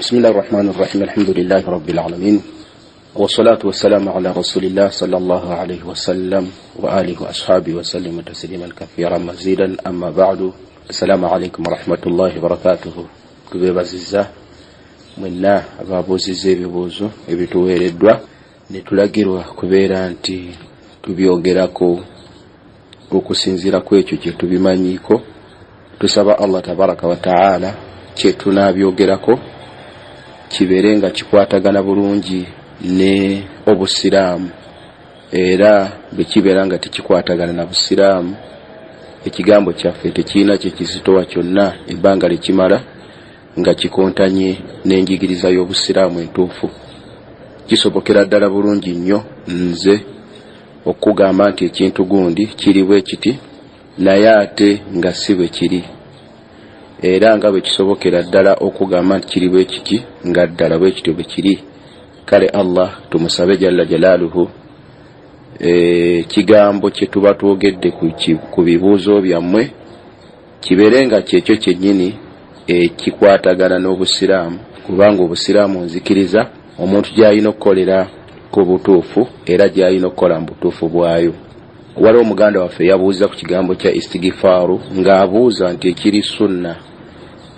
Bismillahi rahmani rahim, alhamdulillahi rabbil alamin, wassalatu wassalamu ala rasulillah sallallahu alaihi wasallam wa alihi wa ashabihi wasallimu tasliman kathiran mazidan, amma ba'du. Assalamu alaikum warahmatullahi wabarakatuhu. Tubeebazizza mwenna ababuuzizza ebibuuzo ebituweereddwa ne tulagirwa kubeera nti tubyogerako okusinziira ku ekyo kye tubimanyiiko. Tusaba Allah tabaraka wa taala kye tunaabyogerako kibeere nga kikwatagana bulungi ne obusiraamu, era bwe kibeera nga tekikwatagana na busiraamu, ekigambo kyaffe tekirina kye kizitowa kyonna ebbanga lye kimala nga kikontanye n'enjigiriza y'obusiraamu entuufu. Kisobokera ddala bulungi nnyo nze okukugamba nti ekintu gundi kiri bwe kiti, naye ate nga si bwe kiri, era nga bwe kisobokera ddala okugamba nti kiri bwe kiti nga ddala bwe kityo bwe kiri. Kale Allah tumusabe jalla jalaaluhu, ekigambo kye tuba twogedde ku bibuuzo byammwe kibeere nga kyekyo kyennyini ekikwatagana n'obusiraamu, kubanga obusiraamu nzikiriza omuntu gy'alina okukolera ku butuufu era gy'alina okukola mu butuufu bwayo. Waliwo omuganda waffe yabuuza ku kigambo kya istigifaaru, ng'abuuza nti ekiri sunna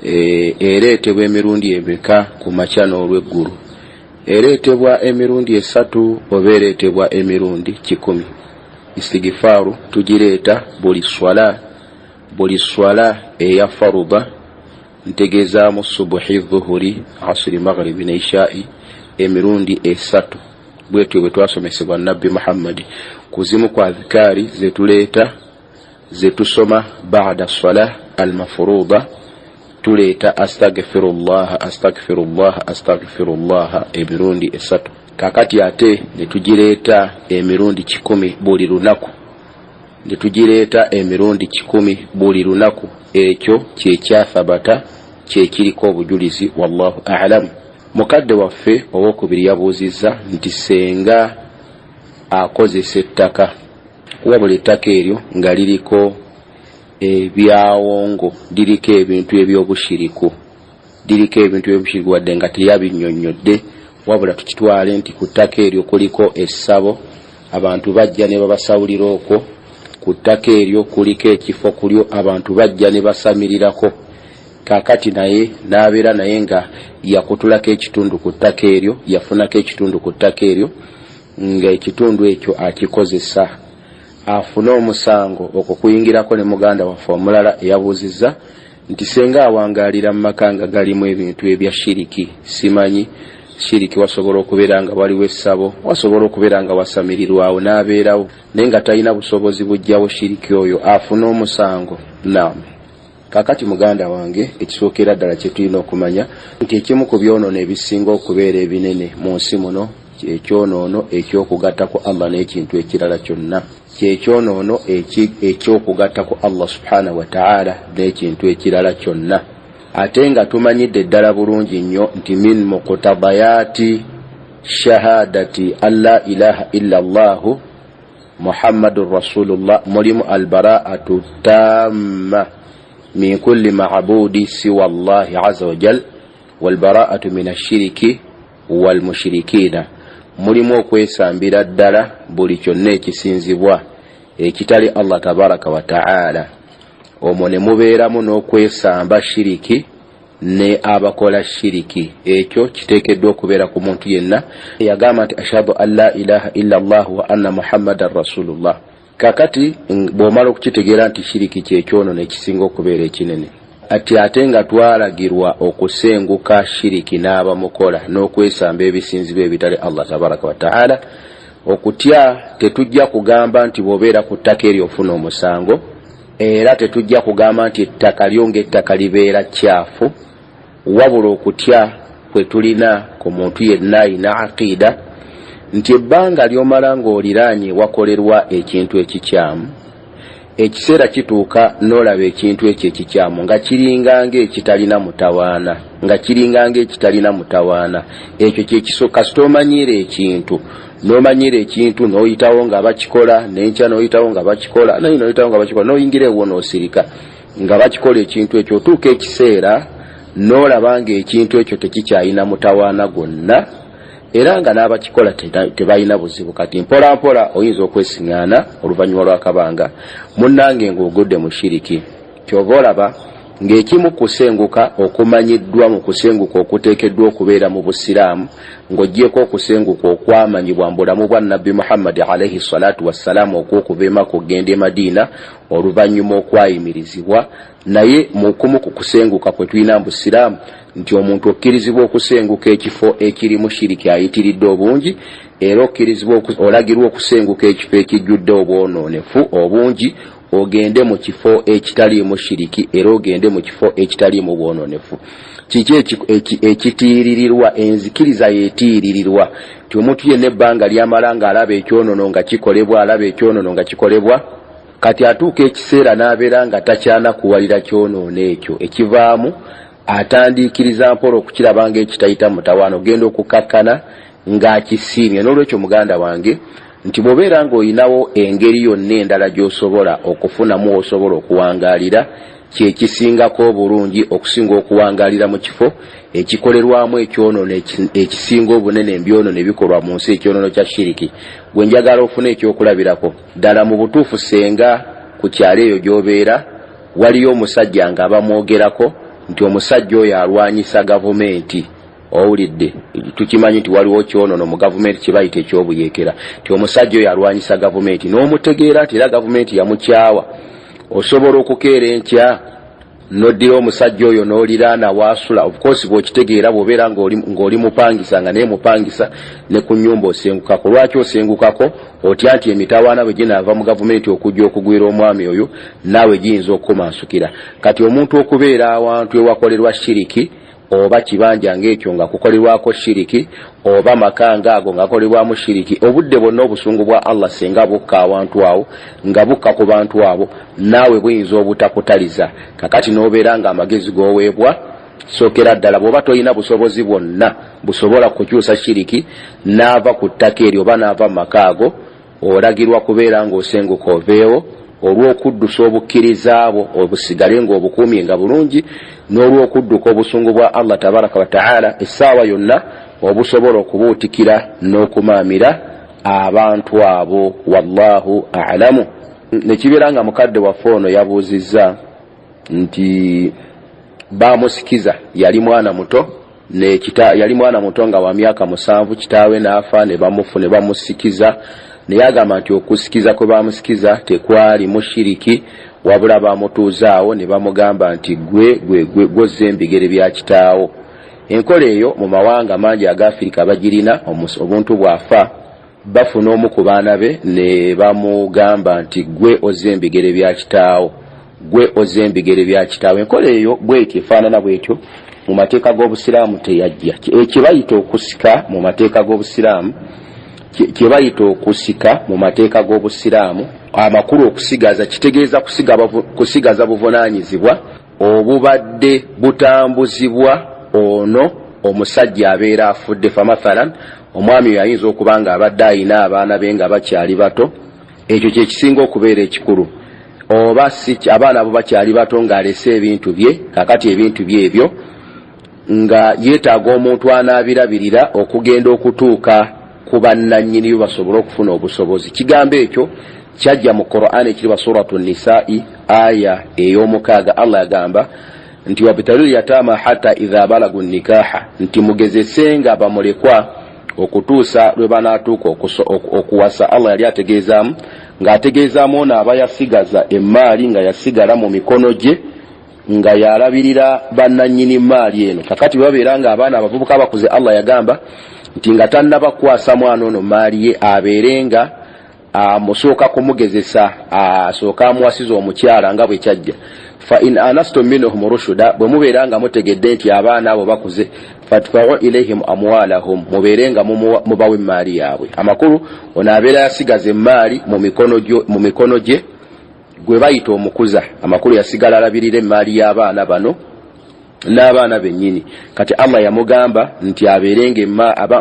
ereetebwa emirundi emeka ku makya n'olweggulo? Ereetebwa emirundi 3 oba ereetebwa emirundi 100? Istigifaaru tugireeta buli swala, buli swala eya faruda, ntegeezaamu subuhi, dhuhuri, asiri, maghribi ne ishai, emirundi 3. Bwetyo bwe twasomesebwa Nabbi Muhammadi. Ku zimu ku adhikaari zetuleeta zetusoma bada salah almafuruda, tuleeta astagfirullaha, astagfirullaha, astagfirullaha emirundi 3. Kakati ate ne tugireeta emirundi 100 buli lunaku, ne tugireeta emirundi 100 buli lunaku. Ekyo kyekyathabata, kyekiriko obujulizi, wallahu a'lam. Mukadde waffe owokubiri yabuuzizza nti senga akozesa ettaka, wabula ettaka eryo nga liriko ebyawongo, liriko ebintu ebyobushiriku, liriko ebintu ebyobushiriku, wadde nga teyabinnyonnyodde, wabula tukitwale nti ku ttaka eryo kuliko essabo, abantu bajja ne babasawulira okwo. Ku ttaka eryo kuliko ekifo kulyo abantu bajja ne basamirirako. Kakati naye n'abeera naye nga yakutulako ekitundu ku ttaka eryo, yafunako ekitundu ku ttaka eryo, ng'ekitundu ekyo akikozesa, afune omusango okwo kuyingirako ne muganda waffe omulala eyabuuzizza nti senga awangaalira mu maka nga galimu ebintu ebya shiriki. Simanyi shiriki, wasobola okubeera nga waliwo essabo, wasobola okubeera nga wasamirirwawo n'abeerawo, naye nga talina busobozi bujjawo shiriki oyo, afune omusango. Naam. Kakati muganda wange, ekisookera ddala kye tulina okumanya nti ekimu ku byonoono ebisinga okubeera ebinene mu nsi muno kyekyonoono ekyokugatta ku Allah n'ekintu ekirala kyonna, kyekyonoono ekyokugatta ku Allah subhanahu wa ta'ala n'ekintu ekirala kyonna. Ate nga tumanyidde ddala bulungi nnyo nti min muqtadayaati shahadati an la ilaha illa Allahu Muhammadun rasulullah mulimu albaraatu tamma min kulli ma'budi siwa Allahi azza wa jal walbaraatu min ashiriki walmushirikina. Mulimu okwesambira ddala buli kyonna ekisinzibwa ekitali Allah tabaraka wa taala, omwo ne mubeeramu n'okwesamba shiriki ne abakola shiriki. Ekyo kiteekeddwa okubeera ku muntu yenna yagamba nti ashhadu an la ilaha illa Allah wa anna muhammadan rasulullah. Kakati bw'omala okukitegeera nti shiriki kyekyonono ekisinga okubeera ekinene, ati ate nga twalagirwa okusenguka shiriki n'abamukola n'okwesamba ebisinzibwa ebitali Allah tabaraka wa taala, okutya tetujja kugamba nti bw'obeera ku ttaka eryo ofuna omusango, era tetujja kugamba nti ettaka lyo ng'ettaka libeera kyafu, wabula okutya kwe tulina ku muntu yenna ayina aqiida nti ebbanga ly'omala ng'oliraanye wakolerwa ekintu ekikyamu, ekiseera kituuka n'olaba ekintu ekyo ekikyamu nga kiringa ng'ekitalina mutawaana, nga kiringa ng'ekitalina mutawaana. Ekyo kyekiso kasita omanyiira ekintu, n'omanyiira ekintu n'oyitawo nga bakikola, n'enkya n'oyitawo nga bakikola, naye n'oyitawo nga bakikola, n'oyingira ewo n'osirika nga bakikola ekintu ekyo, otuuka ekiseera N'olaba ng'ekintu ekyo tekikyalina mutawaana gwonna, era nga n'abakikola tebalina buzibu. Kati mpola mpola oyinza okwesiŋŋaana oluvannyuma lw'akabanga, munnange, ng'ogudde mu shiriki. Kyova olaba ng'ekimu kusenguka okumanyiddwa mu kusenguka okuteekeddwa okubeera mu Busiraamu, ng'oggyeko okusenguka okwamanyibwa mu bulamu bwa Nabbi Muhammadi alaihi salatu wassalaamu okw'okuva e Makka okugenda e Madiina oluvannyuma okwayimirizibwa, naye mu kumu ku kusenguka kwe tulina mu Busiraamu nti omuntu okkirizibwa okusenguka ekifo ekirimu shiriki ayitiridde obungi, era okkirizibwa, olagirwa okusenguka ekifo ekijjudde obwonoonefu obungi, ogende mu kifo ekitaliimu shiriki, era ogende mu kifo ekitaliimu bwonoonefu. Kiki ekitiiririrwa? Enzikiriza yeetiiririrwa nti omuntu yenna ebbanga lyamala ng'alaba ekyonono nga kikolebwa, alaba ekyonono nga kikolebwa, kati atuuka ekiseera n'abeera nga takyanakuwalira kyonoono ekyo. Ekivaamu, atandiikiriza mpola okukiraba ng'ekitayita mutawaana, ogenda okukakkana ng'akisiimye. N'olwekyo muganda wange, nti bw'obeera ng'olinawo engeri yonna endala gy'osobola okufunamu w'osobola okuwangaalira, kyekisingako obulungi okusinga okuwangaalira mu kifo ekikolerwamu ekyonoono ekisinga obunene ebyonoono ebikolwa mu nsi, ekyonoono kya shiriki. Gwe njagala ofune ekyokulabirako ddala mu butuufu. Senga ku kyalo eyo gy'obeera waliyo omusajja nga bamwogerako nti omusajja oyo alwanyisa gavumenti. Owulidde? Tukimanyi nti waliwo kyonono mu gavumenti kyebayita ekyobuyeekera, nti omusajja oyo alwanyisa gavumenti, n'omutegeera nti era gavumenti yamukyawa. Osobola okukeera enkya noddira omusajja oyo n'oliraana waasula? Of course, bw'okitegeera, bw'obeera ng'oli mupangisa, nga naye mupangisa ne ku nnyumba osengukako. Lwaki osengukako? Otya nti emitawaana bwe ginaava mu gavumenti okujja okugwira omwami oyo, naawe giyinza okukumansukira. Kati omuntu okubeera awantu ewakolerwa shiriki, oba kibanja ng'ekyo nga kukolerwako shiriki, oba maka ngaago nga gakolebwamu shiriki obudde bwonna, obusungu bwa Allah senga bukka awantu awo, nga bukka ku bantu abo, naawe buyinza obutakutaliza. Kakati n'obeera nga amagezi g'oweebwa, sookera ddala bw'oba tolina busobozi bwonna busobola kukyusa shiriki n'ava ku ttaka eryo oba n'ava mu maka ago, olagirwa kubeera ng'osenguka oveewo olw'okuddusa obukkiriza bwo obusigale ng'obukuumye nga bulungi, n'olw'okudduka obusungu bwa Allah tabaraka wataala essaawa yonna obusobola okubuutikira n'okumaamira abantu abo. Wallahu alamu. Nekibeera nga mukadde waffe ono yabuuzizza nti bamusikiza, yali mwana muto, yali mwana muto nga wa myaka 7, kitaawe n'afa ne bamufu ne bamusikiza. Naye agamba nti okusikiza kwe bamusikiza tekwali mushiriki, wabula bamutuuzaawo ne bamugamba nti gwe gwe gwe gwozza ebigere bya kitaawo. Enkola eyo mu mawanga mangi aga Afirika bagirina. Obuntu bw'afa, bafuna omu ku baana be ne bamugamba nti gwe ozza ebigere bya kitaawo, gwe ozza ebigere bya kitaawo. Enkola eyo bwetyo efaanana bwetyo mu mateeka g'Obusiraamu teyajja. Kyebayita okusika mu mateeka g'Obusiraamu, kyebayita okusika mu mateeka g'Obusiraamu, amakulu okusigaza kitegeeza kusigaza buvunaanyizibwa obubadde butambuzibwa ono omusajja abeera afudde. Famathalan, omwami oyo ayinza okuba nga abadde ayina abaana be nga bakyali bato. Ekyo kyekisinga okubeera ekikulu. Oba si abaana abo bakyali bato, ng'alese ebintu bye, kakati ebintu bye ebyo nga yeetaaga omuntu anaabirabirira okugenda okutuuka ku bannannyini byo basobole okufuna obusobozi. Kigambo ekyo kyajja mu Qur'ani ekiriba Suratu Nisai, aya ey'omukaaga. Allah yagamba nti wabtalul yatama hatta idha balagu nikaha, nti mugezesenga bamulekwa okutuusa lwe banaatuuka okuwasa. Allah yali ategeezaamu, ng'ategeezaamu ono aba yasigaza emaali, nga yasigala mu mikono gye, nga yalabirira bannannyini maali eno. Kakati bwe babeera nga abaana abavubuka bakuze, Allah yagamba nti nga tannaba kukwasa mwana ono maali ye, abeere nga amusooka kumugezesa, asooka amuwasiza omukyala, nga bwe kyajja fa in anastum minhum rushuda, bwe mubeera nga mutegedde nti abaana abo bakuze, fadfau ilaihim amwalahum, mubeere nga mubawa emaali yaabwe. Amakulu, ono abeera yasigaza emaali mu mikono gye, gwe bayita omukuza. Amakulu, yasigala alabirira emaali y'abaana bano n'abaana bennyini. Kati Allah yamugamba nti abeerenga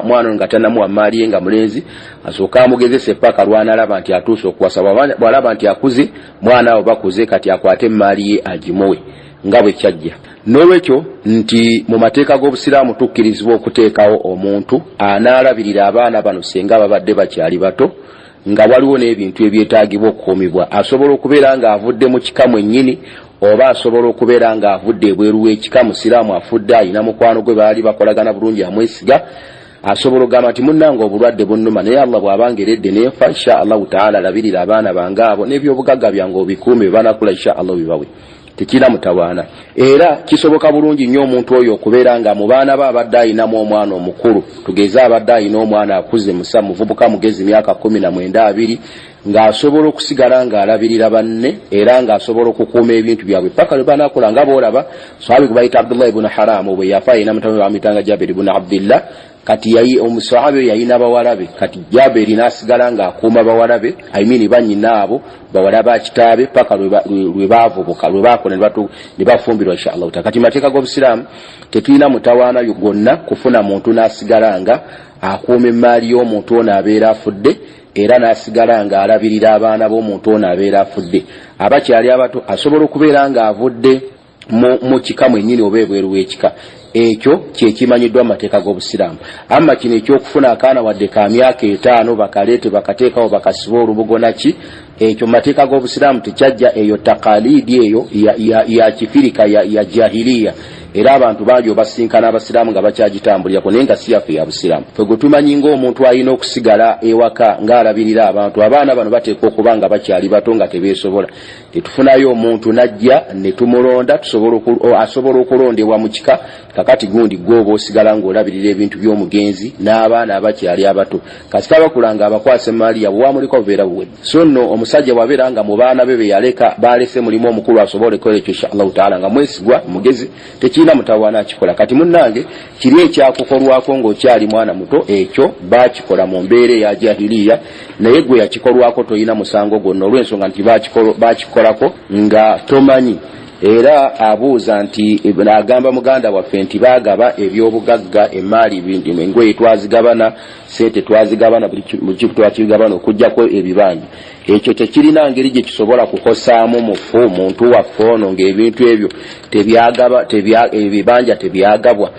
mwana ono nga tanamuwa maali ye nga mulenzi, asooke amugezese paka lwanalaba nti atuuse okuwasa. Bwalaba nti akuze, mwana abo bakuze, kati akwate emaali ye agimuwe. Nga bwe kyajja. N'olwekyo nti mu mateeka g'Obusiraamu tukkirizibwa okuteekawo omuntu anaalabirira abaana bano senga babadde bakyali bato, nga waliwo n'ebintu ebyetaagibwa okukuumibwa. Asobola okubeera ng'avudde mu kika mwennyini oba asobola okubeera ng'avudde ebweru w'ekika. Musiraamu afudde alina mukwano gwe baali bakolagana bulungi amwesiga, asobola okugamba nti munnange obulwadde bunnuma, naye Allah bw'aba ngeredde nenfa, insha Allahu taala alabirira abaana bange abo n'ebyobugagga byange obikuume, bwe banakula insha Allah obibawe. Tekirina mutawaana, era kisoboka bulungi nnyo omuntu oyo okubeera nga mu baana be abadde ayinamu omwana omukulu. Tugeze abadde ayina omwana akuze, musa muvubuka mugezi, myaka 19, 20, ng'asobola okusigala ng'alabirira banne era ng'asobola okukuuma ebintu byabwe paka lwe banakola. Nga boolaba sahabi gwe bayita Abdullahi ibunu Haramu, bwe yafa ayina mutabani bamuyitanga Jabiri ibunu Abdillah. Kati yayi omusahabi oyo yayina bawala be, kati Jaberi n'asigala ng'akuuma bawala be, I mean bannyina abo bawala ba kitaabe, paka lwe baavubuka, lwe baakola ne bafumbirwa insha Allahu taala. Kati mateeka g'Obusiraamu tetulina mutawaana gwonna kufuna muntu n'asigala nga akuuma emmaali y'omuntu ono abeera afudde, era n'asigala ng'alabirira abaana b'omuntu ono abeera afudde abakyali abato. Asobola okubeera ng'avudde mu kika mwennyini oba ebweru w'ekika. Ekyo kyekimanyiddwa mu mateeka g'Obusiraamu. Amma kino ekyokufuna akaana wadde ka myaka 5 bakaleete bakateekawo bakasibe olubugo naki, ekyo mu mateeka g'Obusiraamu tekyajja. Eyo takalidi eyo ya kifirika, ya jahiliya, era abantu bangi obasinkana abasiraamu nga bakyagitambulirako, naye nga si yaffe ya busiraamu. Ffe gwe tumanyi ng'omuntu alina okusigala ewaka ng'alabirira abantu, abaana bano bateekwa okuba nga bakyali bato nga tebeesobola. Tetufunayo omuntu najja ne tumulonda, asobola okulondebwa mu kika. Kakati gundi gwe oba osigala ng'olabirira ebintu by'omugenzi n'abaana abakyali abato, kasita bakula nga abakwasa emaali yabwe, wamuliko bubeera buwedde. So nno omusajja bw'abeera nga mu baana be be yaleka balese mulimu omukulu asobola okukola ekyo insha Allahu taala, nga mwesigwa, mugezi, tekirina mutawaana, akikola. Kati munnange, kiri ekyakukolwako ng'okyali mwana muto, ekyo baakikola mu mbeera eya jahiliya, naye gwe yakikolwako tolina musango gwonna olw'ensonga nti baakikolako nga tomanyi. Era abuuza nti agamba muganda waffe nti baagaba ebyobugagga, emaali, engoye twazigabana, sente twazigabana, buli kimu twakigabana okugjako ebibanja. Ekyo tekirina ngeri gye kisobola kukosaamu mufu muntu waffe ono ng'ebintu ebyo tebyagaba, ebibanja tebyagabwa.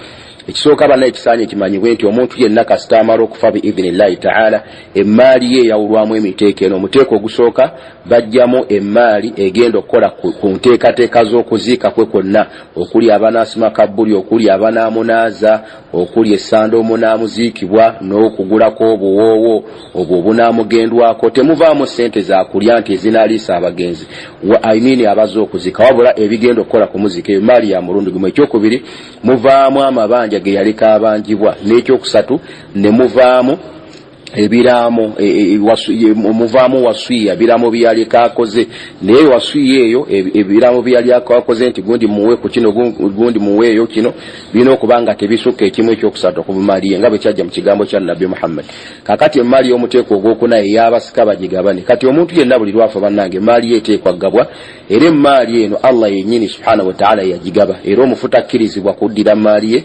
Ekisooka banna ekisaanye kimanyibwe nti omuntu yenna kasita amala okufa biidhinillahi taala, emaali ye eyawulwamu emiteeko eno. Omuteeko ogusooka, bajjamu emaali egenda okukola ku nteekateeka z'okuziika kwe kwonna, okuli abanaasima kabbuli, okuli abanaamunaaza, okuli essanda omunaamuziikibwa, n'okugulako obuwoowo obwo obunaamugendwako. Temuvaamu ssente za kulya nti ezinaaliisa abagenzi, I mean abazze okuziika, wabula ebigenda okukola ku muziika, eyo maali ya mulundi gumu. Ekyokubiri, muvaamu amabanja ge yaleka abanjibwa, n'ekyokusatu ne muvaamu ebiraamo, muvaamu waswiya, biraamo byeyaleka akoze. Naye waswiya eyo, ebiraamo byeyali akoze nti gundi muwe ku kino, gundi muweeyo kino, birina okuba nga tebisukka ekimu ekyokusatu okuva ye, nga bwe kyajja mu kigambo kya Nabbi Muhammad. Kakati emaali y'omuteeko ogwokuna ey'abasika bagigabane. Kati omuntu yenna buli lwafa bannange emaali ye eteekwa ggabwa, era emaali eno Allah yennyini subhanahu wataala yagigaba, era omufu takkirizibwa kuddira maali ye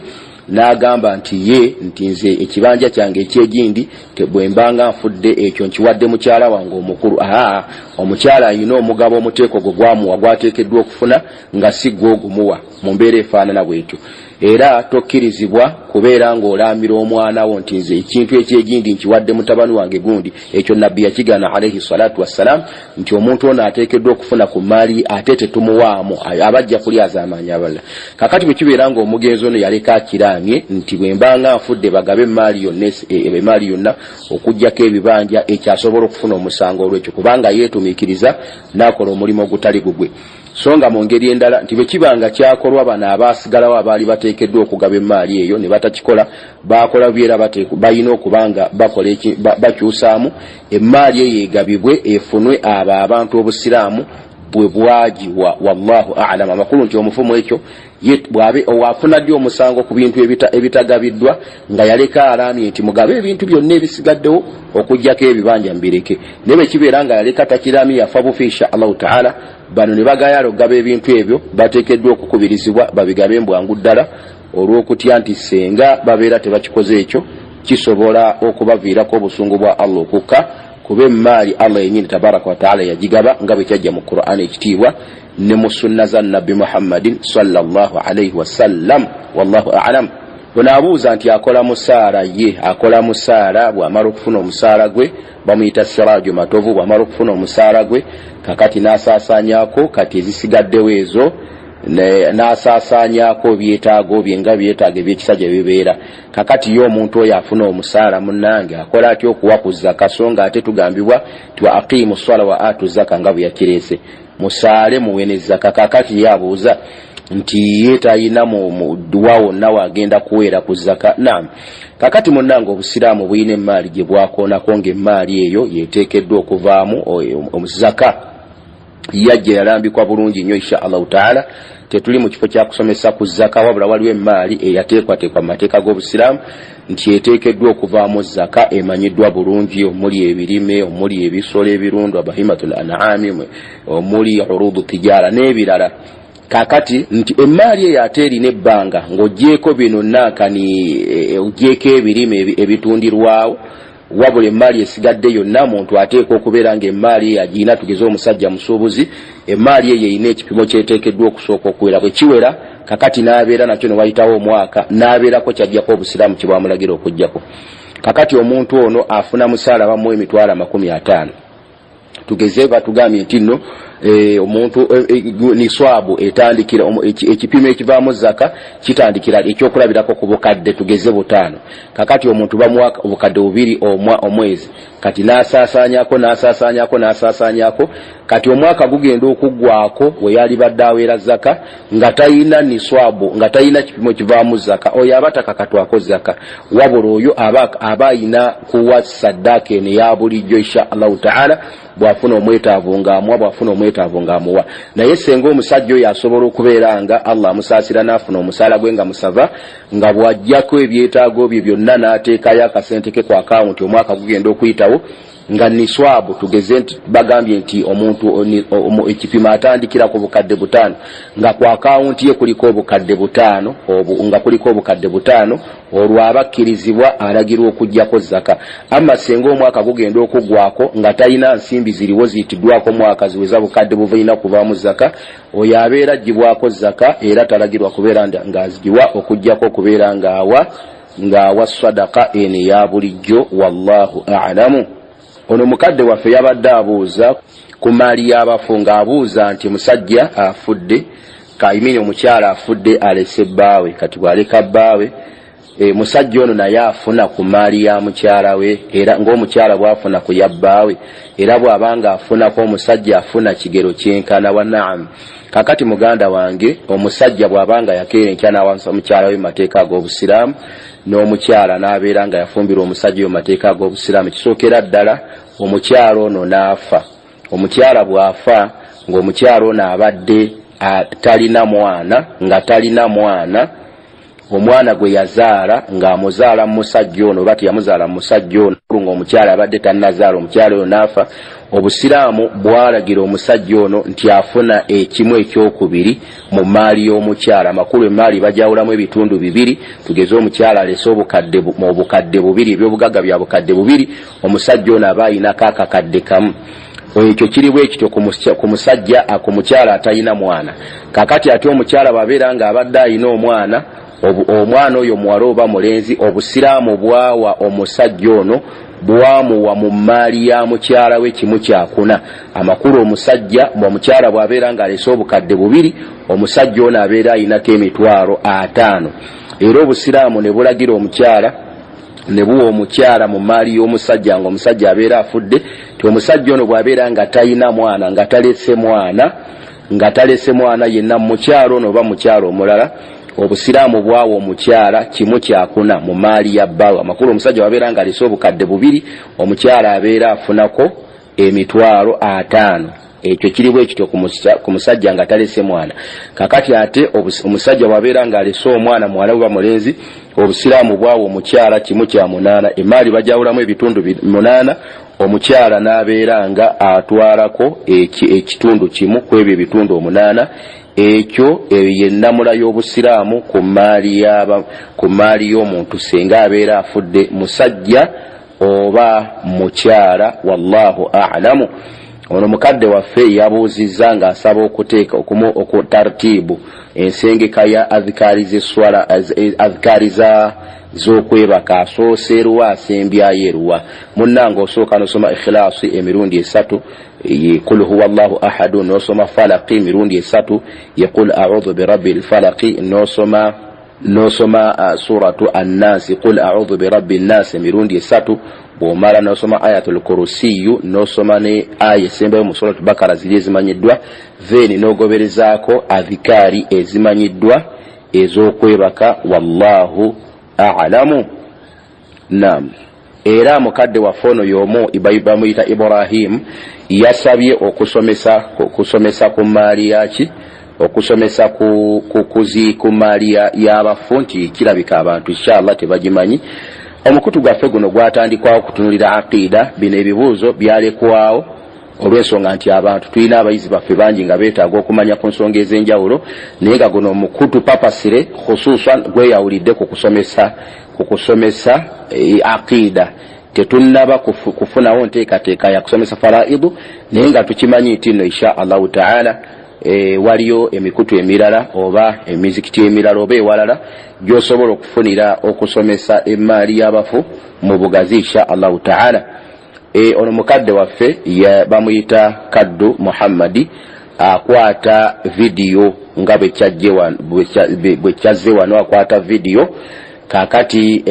n'agamba nti ye nti nze ekibanja kyange ekyegindi bwe mbanga nfudde ekyo nkiwadde mukyala wange omukulu. Aa, omukyala alina omugabo omuteeko gwe gwamuwa gwateekeddwa okufuna, nga si gwe ogumuwa mu mbeera efaanana bwetyo. Era tokkirizibwa kubeera ng'olaamira omwana wo nti nze ekintu ekyegindi nkiwadde mutabani wange gundi. Ekyo Nabbi yakigaana alaihi salatu wassalam, nti omuntu ono ateekeddwa okufuna ku maali ate tetumuwaamu, aba ajja kulyazaamaanyi abalala. Kakati bwe kibeera ng'omugenzi ono yaleka akiraamye nti bwe mbanga nfudde bagabe emaali yonna, emaali yonna okugjako ebibanja, ekyo asobola okufuna omusango olwekyo, kubanga yeetumiikiriza n'akola omulimu ogutali gugwe. So nga mu ngeri endala nti bwe kiba nga kyakolwa bano abaasigalawo abaali bateekeddwa okugaba emaali eyo ne batakikola, bakola byera balina okuba nga bakola bakyusaamu emaali eyo egabibwe efunwe abo abantu Obusiraamu bwe bwagiwa. Wallahu alam. Amakulu nti omufumu ekyo ye bwabe owafuna ddi omusango ku bintu ebitagabiddwa nga yaleka alaamye nti mugabe ebintu byonna ebisigaddewo okugjako ebibanja mbireke. Naye bwe kibeera nga yaleka takiraamye, yafa bufi, insha Allahu taala bano ne bagayala okugaba ebintu ebyo, bateekeddwa okukubirizibwa babigabe mbwangu ddala, olw'okutya nti senga babeera tebakikoze ekyo kisobola okubaviirako obusungu bwa Allah okukka. Kuba emmaali Allah yennyini tabaraka wataala yagigaba nga bwe kyajja mu Qur'an ekitiibwa ne mu sunna za Nabbi Muhammadin sallallahu alaihi wasallam. Wallahu alam. Ono abuuza nti akola musaala, ye akola musaala, bw'amala okufuna omusaala gwe bamuyita Sirajo Matovu, bw'amala okufuna omusaala gwe kakati n'asaasaanyako, kati ezisigaddewo ezo n'asaasaanyako ebyetaago bye nga byetaago ebyekisajja bibeera. Kakati ye omuntu oyo afuna omusaala munnange akola atya okuwa ku zaka, so nga ate tugambibwa ti wa aqimu swala wa atu zaka nga bwe yakireese, musaale muwe ne zaka. Kakati ye abuuza nti ye talina wa wonna wagenda kuweera ku zaka. Naam, kakati munnange obusiraamu bulina emmaali gye bwakoonako ng'emmaali eyo yeteekeddwa okuvaamu zaka. Yajja yalambikwa bulungi nnyo. Insha Allahu taala tetuli mu kifo kya kusomesa ku zaka, wabula waliwo emmaali eyateekwateekwa mu mateeka g'obusiraamu nti eteekeddwa okuvaamu zaka, emanyiddwa bulungi, omuli ebirime, omuli ebisolo ebirundwa bahimatul an'ami, omuli urudu tijara n'ebirala. Kakati nti emmaali eyo ate erina ebbanga ng'ogyeko bino nankani, ogyeko ebirime ebitundirwawo, wabula emmaali esigadde yonna muntu ateekwa okubeera ng'emmaali eyo agirina. Tugeze omusajja musuubuzi, emmaali eyo erina ekipimo kyeteekeddwa okusooka okuwera, bwe kiwera kakati n'abeera nakyo ne wayitawo omwaka n'abeerako kyajjako obusiraamu kye bwamulagira okuggyako. Kakati omuntu ono afuna musaala bamuwa emitwalo 50, tugeze batugambye nti nno omuntu niswabu etandikira ekipimo ekivaamu zaka kitandikira ekyokulabirako ku bukadde tugeze 5. Kakati omuntu bamuwa obukadde 2 omwezi, kati n'asaasaanyako n'asaasaanyako n'asaasaanyako, kati omwaka gugenda okuggwako we yalibadde aweera zaka nga talina niswabu, nga talina kipimo kivaamu zaka. Oyo aba takakatwako zaka, wabula oyo aba ayina kuwa saddaaka eno eya bulijjo insha Allahu taala, bw'afuna omwetaavu ng'amuwa, bw'afuna omwetaavu ng'amuwa. Naye senga omusajja oyo asobola okubeera nga Allah amusaasira n'afuna omusaala gwe nga musava, nga bw'ajjako ebyetaago bye byonna n'ateekayo akasente ke ku akawunti, omwaka gugenda okuyitawo nga niswabu, tugeze nti bagambye nti omuntu ekipimo atandikira ku bukadde 5, nga ku akawunti ye kuliko obukadde 5, nga kuliko obukadde 5, olwo aba akkirizibwa alagirwa okuggyako zaka. Amma senga omwaka gugenda okuggwako nga talina nsimbi ziriwo ziyitiddwako mwaka ziweza bukadde buvulina kuvaamu zaka, oyo abeera aggyibwako zaka era talagirwa kubeera ng'azigiwa okuggyako okubeera ng'awa sadaka eno eya bulijjo. Wallahu a'lamu. Ono mukadde waffe yabadde abuuza ku maali y'abafu, ng'abuuza nti musajja afudde, kayimini omukyala afudde alese bbaawe, kati bw'aleka bbaawe musajja ono naye afuna ku maali ya mukyala we, era ng'omukyala bw'afuna ku ya bbaawe, era bw'aba ng'afunako omusajja afuna kigero kyenkana wa? Naam, kakati muganda wange, omusajja bw'aba nga yakeera enkya n'awansa mukyala we mu mateeka ag'obusiraamu, n'omukyala n'abeera nga yafumbirwa omusajja oyo mu mateeka ag'obusiraamu, ekisookera ddala omukyala ono n'afa. Omukyala bw'afa ng'omukyala ono abadde talina mwana, nga talina mwana, omwana gwe yazaala ng'amuzaala mu musajja ono oba teyamuzaala mu musajja ono, ng'omukyala abadde tannazaala, omukyala oyo n'afa, obusiraamu bwalagira omusajja ono nti afuna ekimu ekyokubiri mu maali y'omukyala. Amakulu emaali bajawulamu ebitundu 2, tugeze omukyala alese obukadde 2, ebyobugagga bya bukadde 2, omusajja ono aba ayinako akakadde 1. Ekyo kiri bwe kityo ku musajja, ku mukyala atalina mwana. Kakati ate omukyala bw'abeera ng'abadde ayina omwana, omwana oyo muwala oba mulenzi, obusiraamu bwawa omusajja ono bwamuwa mu maali ya mukyala we 1/4. Amakulu omusajja omukyala bw'abeera ng'alese obukadde 2, omusajja ono abeera ayinako emitwalo 5. Era obusiraamu ne bulagira omukyala, ne buwa omukyala mu maali y'omusajja ng'omusajja abeera afudde, ti omusajja ono bw'abeera nga talina mwana, nga talese mwana, nga talese mwana yenna mukyala ono oba mukyala omulala, obusiraamu bwawa omukyala 1/4 mu maali ya bbaawe. Amakulu omusajja bw'abeera nga alese obukadde 2, omukyala abeera afunako emitwalo 5. Ekyo kiri bwe kityo ku musajja nga talese mwana. Kakati ate omusajja bw'abeera ng'alese omwana muwala oba mulenzi, obusiraamu bwawa omukyala 1/8. Emaali bajawulamu ebitundu 8, omukyala n'abeera nga atwalako ekitundu 1 ku ebyo ebitundu 8. Ekyo eyo yennamula y'obusiraamu ku maali y'omuntu senga abeera afudde musajja oba mukyala, wallahu a'lamu. Ono mukadde waffe yabuuzizza ng'asaba okuteeka okutartiibu ensengeka ya adhikaari z'esswala, adhikaari z'okwebaka, asoose eruwa, asembyayo eruwa. Munnange osooka n'osoma ikhilaasi emirundi 3, kul huwa Allahu ahadu, n'osoma falaqi emirundi 3, ye qul a'udhu birabbil falaqi, n'osoma suratu annasi, qul a'udhu birabbi nnasi emirundi 3. Bw'omala n'osoma ayatul kurusiyu, n'osoma ne aya esembayo mu suratu Bakara, ziri ezimanyiddwa, then n'ogoberezaako adhikaari ezimanyiddwa ez'okwebaka, wallahu a'lamu. Naam, era mukadde waffe ono y'omu bamuyita Ibrahim, yasabye okusomesa ku maali yaki, okusomesa ku maali y'abafu, nti kirabika abantu inshallah tebagimanyi. Omukutu gwaffe guno gwatandikwawo okutunulira aqida. Bino ebibuuzo byalekwawo olw'ensonga nti abantu tulina abayizi baffe bangi nga beetaaga okumanya ku nsonga ez'enjawulo, naye nga guno omukutu papasire khususan gweyawulidde ku kusomesa aqida. Tetunnaba kufunawo nteekateeka ya kusomesa faraidu, naye nga tukimanyi nti nno insha Allahu taala waliyo emikutu emirala oba emizikiti emirala oba ewalala gy'osobola okufunira okusomesa emaali y'abafu mu bugazi insha Allahu taala. Ono mukadde waffe bamuyita Kaddu Muhammadi, akwata vidiyo nga bwe kyazze wano, akwata vidiyo. Kakati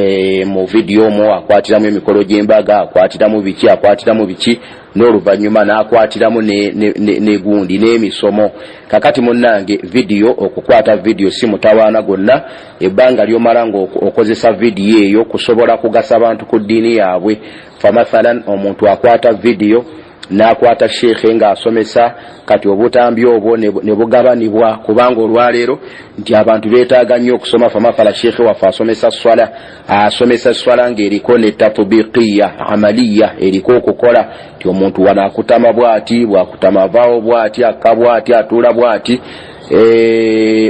mu vidiyo omwo akwatiramu emikolo gy'embaga, akwatiramu biki, akwatiramu biki, n'oluvannyuma n'akwatiramu ne gundi n'emisomo. Kakati munnange, vidiyo, okukwata vidiyo si mutawaana gwonna. Ebbanga ly'omala ng'okozesa vidiyo eyo kusobola kugasa abantu ku ddiini yaabwe. Famathalan, omuntu akwata vidiyo n'akwata sheekhe ng'asomesa, kati obutambi obwo ne bugabanibwa, kubanga olwaleero nti abantu beetaaga nnyo okusoma. Famathala, sheekhe waffe asomesa swala, asomesa swala ng'eriko ne tatbiqiya amaliya, eriko okukola, nti omuntu wano akutama bw'ati, bw'akutama avaawo bw'ati, akka bw'ati, atuula bw'ati.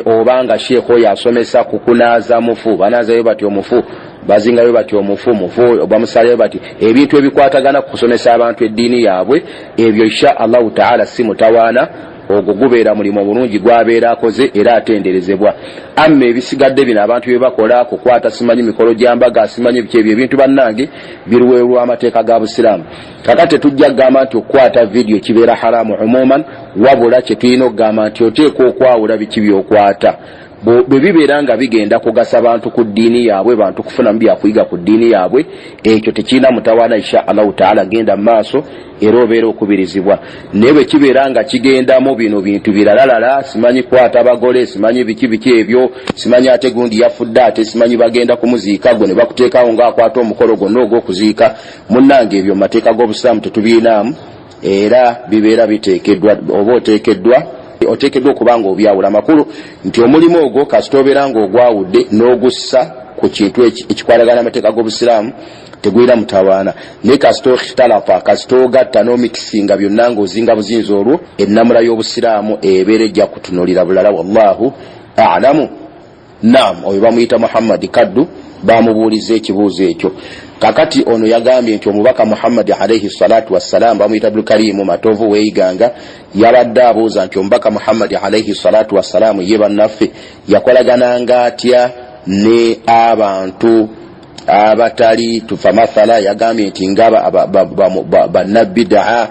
Oba nga sheekhe oyo asomesa ku kunaaza mufu, banaazayo bati omufu, bazingayo bati omufu, mufu bamusalayo bati, ebintu ebikwatagana ku kusomesa abantu eddiini yaabwe, ebyo insha Allahu taala si mutawaana. Ogwo gubeera mulimu omulungi gwabeera akoze era atenderezebwa. Amma ebisigadde bino abantu bye bakola, kukwata simanyi mikolo gya mbaga, simanyi biki, ebyo ebintu bannange biruweerwa amateeka ga Busiraamu. Kakati tetujja kugamba nti okukwata vidiyo kibeera haramu umuman, wabula kye tulina okugamba nti oteekwa okwawula biki by'okwata. Bwe bibeera nga bigenda kugasa bantu ku ddiini yaabwe, bantu kufunamu byakuyiga ku ddiini yaabwe, ekyo tekirina mutawaana insha Allahu taala, genda mu maaso era obeera okubirizibwa. Naye bwe kibeera nga kigendamu bino bintu biralalala, simanyi kwata bagole, simanyi biki biki ebyo, simanyi ate gundi yafudde, ate simanyi bagenda kumuziika, gwe ne bakuteekawo ng'akwata omukolo gwonna ogw'okuziika, munnange ebyo mu mateeka g'Obusiraamu tetubiinaamu, era bibeera biteekeddwa oba oteekeddwa okuba nga obyawula. Amakulu nti omulimu ogwo kasita obeera ng'ogwawudde n'ogussa ku kintu ekikwatagana n'amateeka g'Obusiraamu, tegulina mutawaana. Naye kasita okhtalata, kasita ogatta n'omikisinga byonna ng'ozinga buzinzi, olwo ennamula y'Obusiraamu ebeera ejja kutunuulira bulala, wallahu a'lamu. Naam, oyo bamuyita Muhammadi Kaddu, bamubuuliza ekibuuzo ekyo. Kakati ono yagambye nti omubaka Muhammadi alaihi salatu wassalam, bamuyita Abdulkarimu Matovu weeyiganga, yabadde abuuza nti omubaka Muhammadi alaihi salatu wassalamu ye bannaffe yakolagananga atya ne abantu abatali tufa? Mathala, yagambye nti nga bannabidaa,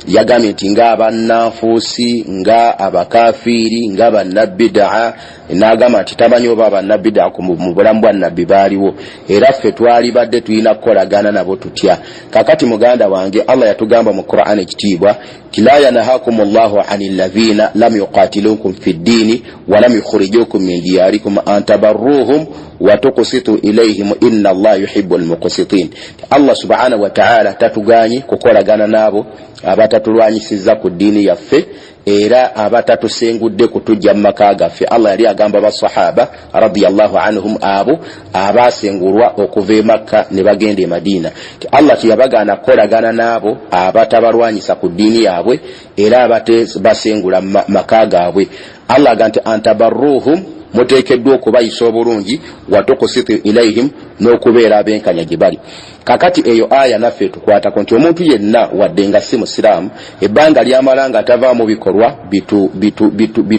yagambye nti nga abannanfuusi, nga abakafiiri, nga bannabidaa, n'agamba nti tamanyi oba bannabidaa mu bulamu bwa Nabbi baaliwo, era ffe twalibadde tulina kukolagana nabo tutya? Kakati muganda wange, Allah yatugamba mu Quran ekitiibwa ti la yanhakum llahu ani llazina lam yuqatilukum fi ddiini walam yukhrijukum min diyarikum an tabarruhum watuksitu ilaihim inna allaha yuhibu lmuksitin. Allah subhanahu wataala tatuganyi kukolagana n'abo abatatulwanyisiza ku ddiini yaffe era abatatusengudde kutujja mu maka gaffe. Allah yali agamba basahaba radiallahu anhum, abo abasengulwa okuva e Makka ne bagenda e Madiina, ti Allah teyabagaana kukolagana n'abo abatabalwanyisa ku ddiini yaabwe era abatebasengula maka gaabwe. Allah aga nti antabarruhum. Muteekeddwa okubayisa obulungi, watukusitu ilaihim, n'okubeera abenkanya gye bali. Kakati eyo aya naffe etukwatako nti omuntu yenna wadde nga si musiraamu, ebbanga lyamala nga tavaamu bikolwa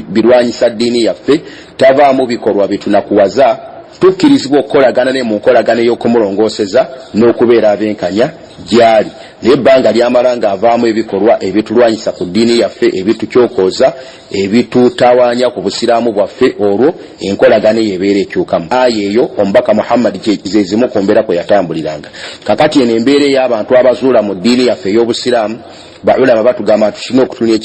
birwanyisa ddiini yaffe, tavaamu bikolwa bitunakuwaza, tukkirizibwa okukolagana naye mu nkolagana ey'okumulongooseza n'okubeera abenkanya gy'ali. Naye ebbanga lyamala ng'avaamu ebikolwa ebitulwanyisa ku ddiini yaffe, ebitukyokooza, ebitutawaanya ku busiraamu bwaffe, olwo enkolagana eyo ebeera ekyukamu. Aya eyo omubaka Muhammad ze zimu ku mbeera kwe yatambuliranga. Kakati eno embeera ey'abantu abazuula mu ddiini yaffe ey'obusiraamu, baulama batugamba nti tulina okutunula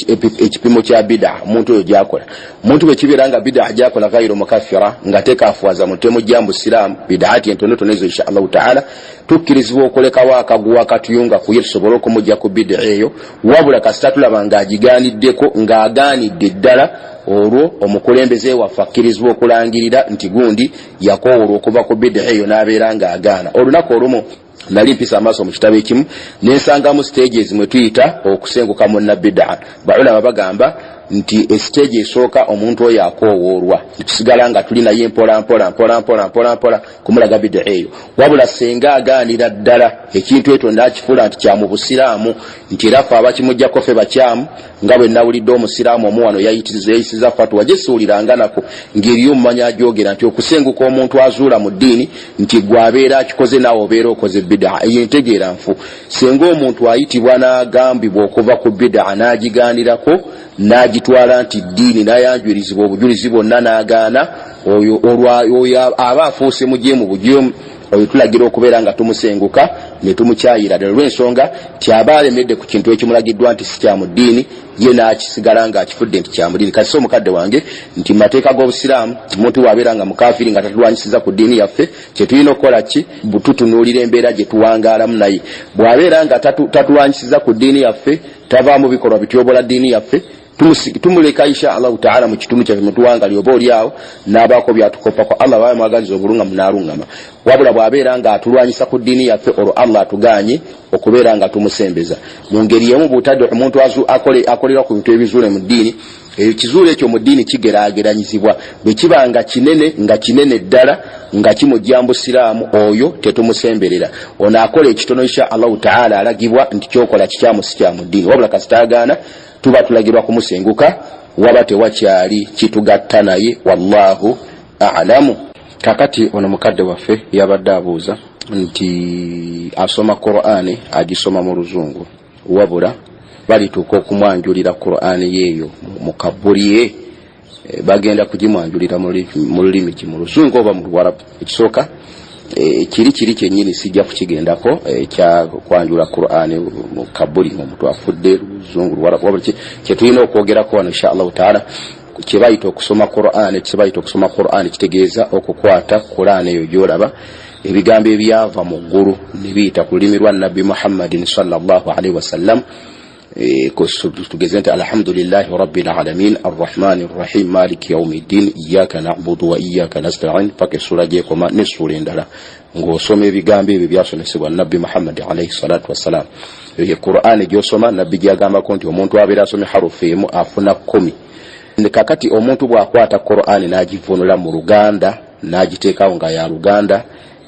ekipimo kya bidaa omuntu oyo gyakola. Omuntu bwe kibeera nga bidaa gyakola gairu mukaffira, nga tekafuwaza muntu, temujja mu busiraamu, bidaati entonotono ezo insha Allahu taala tukkirizibwa okulekawo akaguwa katuyunga kuye tusobole okumujja ku bidaa eyo. Wabula kasita tulaba ng'agigaaniddeko, ng'agaanidde ddala, olwo omukulembeze waffe akkirizibwa okulangirira nti gundi yakoowolwa okuva ku bidaa eyo n'abeera ng'agaana. Olunaku olumu nali mpisa amaaso mu kitabo ekimu nensangamu stages mwe tuyita okusenguka mu nabidaa. Baulama bagamba nti esiteegi esooka omuntu oyo akoowoolwa, tusigala nga tuli naye mpola mpola mpola mpola mpola mpola kumulaga bidaa eyo. Wabula senga agaanira ddala ekintu ekyo n'akifuula nti kya mu busiraamu, nti era ffe abakimuggyako ffe bakyamu, nga bwe nawulidde omusiraamu omu wano yayisiza fatuwa gye siwuliranga nako ng'eriyo omumanyi agyogera nti okusenguka omuntu azuula mu ddiini nti gwe abeera akikoze naawe obeera okoze bidaa. Eyo entegeera nfu. Senga omuntu ayitibwa n'agambibwa okuva ku bidaa n'agigaanirako n'agitwala nti ddiini, n'ayanjulirizibwa obujulizi bwonna n'agaana, oyo aba afuuse mujeemu bujeemu. Oyo tulagira okubeera nga tumusenguka ne tumukyayira ddala olw'ensonga nti aba alemedde ku kintu ekimulagiddwa nti si kya mu ddiini, ye n'akisigala ng'akifudde nti kya mu ddiini. Kati si omukadde wange nti mu mateeka g'obusiraamu omuntu bw'abeera nga mukaafiri nga tatulwanyisiza ku ddiini yaffe, kye tulina okukola ki? Tutunuulira embeera gye tuwangaalamu naye. Bw'abeera nga tatulwanyisiza ku ddiini yaffe, tavaamu bikolwa bityobola ddiini yaffe, tumuleka insha Allahu taala mu kitundu kyaffe mutuwangali, oba oli awo n'abaako byatukoppako, Allah baba mwagaliza obulungamu n'alungama. Wabula bw'abeera nga atulwanyisa ku ddiini yaffe, olwo Allah atuganye okubeera nga tumusembeza. Mu ngeri emu butadde omuntu akolera ku bintu ebizuule mu ddiini, ekizuula ekyo mu ddiini kigeraageranyizibwa. Bwe kiba nga kinene, nga kinene ddala nga kimujja mu busiraamu, oyo tetumusemberera. Ono akola ekitono insha Allahu taala alagibwa nti kyokola kikyamu, si kya mu ddiini. Wabula kasita agaana, tuba tulagirwa kumusenguka, waba tewakyali kitugatta naye. Wallahu alamu. Kakati ono mukadde waffe yabadde abuuza nti asoma Qur'ani, agisoma mu luzungu, wabula balituuka okumwanjulira Qur'ani yeeyo mu kabuli ye, bagenda kugimwanjulira mu lulimi ki, mu luzungu oba mu luwarabu? Ekisooka kiri kyennyini sijja kukigendako ekya kwanjula Qur'ani mu kabuli ng'omuntu afudde, luzungu, luwarabu. Wabula kyetulina okwogerako wano insha Allahu taala kyebayita okusoma Qur'ani. Kyebayita okusoma Qur'ani kitegeeza okukwata Qur'ani eyo gy'olaba, ebigambo ebyava mu ggulu ne biyita ku lulimi lwa Nabbi Muhammadin sallallahu alaihi wasallam. Tugeze nti alhamdulillahi rabbil alamin arrahmani rrahim maliki yaumiddin iyaka nabudu wa iyaka nastain, paka essula gyekoma n'essuula endala, ng'osoma ebigambo ebyo byasomesebwa Nabbi Muhammadi alaihi salatu wassalam. Eyo ye Qur'ani gyosoma, Nabbi gyagambako nti omuntu abeera asomye harufu emu afuna 10. Kakati omuntu bw'akwata Qur'ani n'agivunula mu Luganda n'agiteekawo nga ya Luganda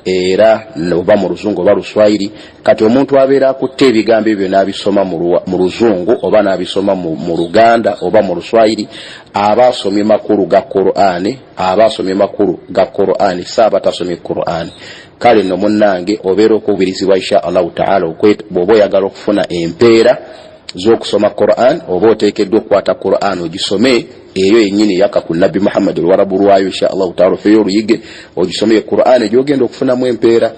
era oba mu luzungu oba luswayiri, kati omuntu abeera akutte ebigambo ebyo n'abisoma mu luzungu oba n'abisoma mu Luganda oba mu luswayiri, aba asomye makulu ga Qur'ani, aba asomye makulu ga Qur'ani, si aba tasomye Qur'ani. Kale nno munnange obeera okukubirizibwa insha Allahu taala, bw'oba oyagala okufuna empeera z'okusoma Qur'an, oba oteekeddwa okukwata Qur'an ogisome eyo yennyini eyakka ku Nabbi Muhammad, oluwarabu lwayo insha Allahu taala ofeyo oluyige ogisome Qur'an gy'ogenda okufunamu empeera.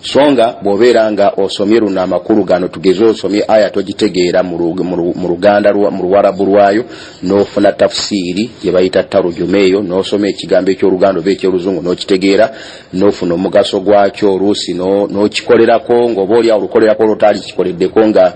So nga bw'obeera nga osomye luno amakulu gano, tugeze osomye aya togitegeera mu Luganda, mu luwarabu lwayo, n'ofuna tafusiiri gye bayita tarujuma eyo, n'osoma ekigambo eky'oluganda oba eky'oluzungu n'okitegeera n'ofuna omugaso gwakyo, oluusi n'okikolerako ng'oba oli awo olukolerako olwotaali kikoleddeko nga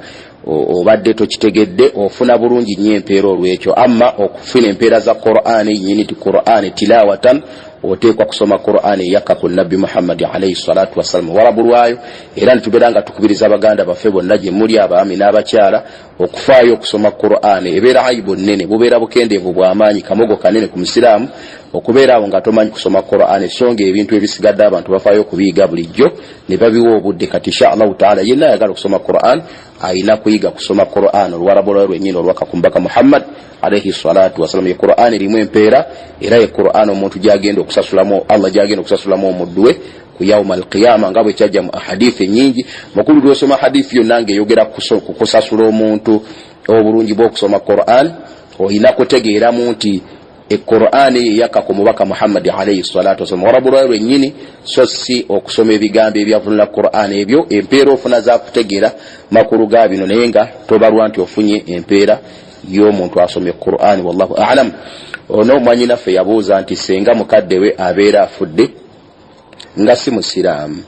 obadde tokitegedde, ofuna bulungi nnyo empeera olw'ekyo. Amma okufuna empeera za Qur'ani nyini ti Qur'ani tilawatan, oteekwa kusoma Qur'ani eyakka ku Nabbi Muhammadi alaihi salatu wassalam warabu lwayo. Era nitubeera nga tukubiriza baganda baffe bonna gye muli, abaami n'abakyala, okufaayo okusoma Qur'ani. Ebeera ayibu nnene, bubeera bukendeevu bw'amaanyi, kamogo kanene ku musiraamu Okubeera awo nga tomanyi kusoma Quran, so nga ebintu ebisigadde abantu bafaayo okubiyiga bulijjo ne babiwa obudde. Kati insha Allahu taala, yenna ayagala okusoma Quran ayina kuyiga kusoma Quran oluwarabu lwayo lwennyini olwaka ku Mubaka Muhammad alaihi salatu wasalam. Ye Quran erimu empeera, era ye Quran omuntu gyagenda okusasulamu, Allah gyagenda okusasulamu omuddu we ku yauma alqiyama, nga bwe kyajja mu ahadithi enyingi. Mukulu, lwosoma hadithi yonna ngaeyogera ku kusasula omuntu obulungi bw'okusoma Quran, olina kutegeeramu nti equr'ani eyo eyakka ku Mubaka Muhammadi alaihi salatu wasalam, warabu lwayo lwennyini, so si okusoma ebigambo ebyavunula Quran. Ebyo empeera ofuna zakutegeera makulu ga bino, naye nga tobalwa nti ofunye empeera y'omuntu asomye Quran. Wallahu alam. Ono mwanyinaffe yabuuza nti senga mukadde we abeera afudde nga si musiraamu,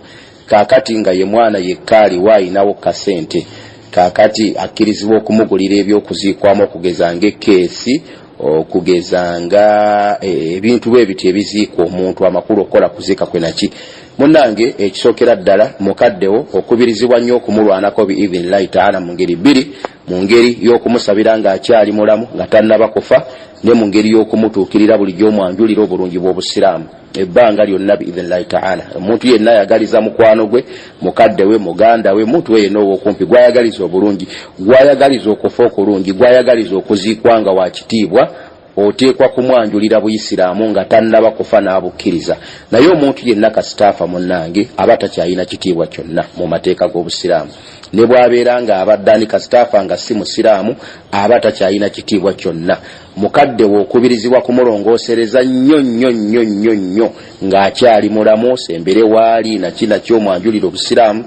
kaakati nga ye mwana yekka aliwo ayinawo kasente, kaakati akkirizibwa okumugulira ebyokuziikwamu, okugeza nga ekeesi, okugeza nga ebintu bwe biti ebiziikwa omuntu, amakulu okukola kuziika kwe naki? Munnange, ekisookera ddala, mukaddewo okubirizibwa nnyo okumulwanako biidhinillahi taala mu ngeri bbiri: mu ngeri y'okumusabira ng'akyali mulamu nga tannaba kufa, ne mu ngeri y'okumutuukirira bulijjo omwanjulira obulungi bw'obusiraamu ebbanga lyonna biidhinillahi taala. Omuntu yenna ayagaliza mukwano gwe, mukadde we, muganda we, muntu we yenna ow'okumpi gwayagaliza obulungi, gwayagaliza okufa okulungi, gwayagaliza okuziikwa nga wakitiibwa, oteekwa kumwanjulira buyisiraamu nga tannaba kufa n'abukkiriza. Naye omuntu yenna kasitaafa, munnange, aba takyalina kitiibwa kyonna mu mateeka g'obusiraamu. Ne bw'abeera nga abadde ani, kasitaafa nga si musiraamu, aba takyalina kitiibwa kyonna. Mukadde we okubirizibwa kumulongoosereza nnyo nnyo nnyo nnyo nnyo ng'akyali mulamu. Sembere waali naki naki, omwanjulira obusiraamu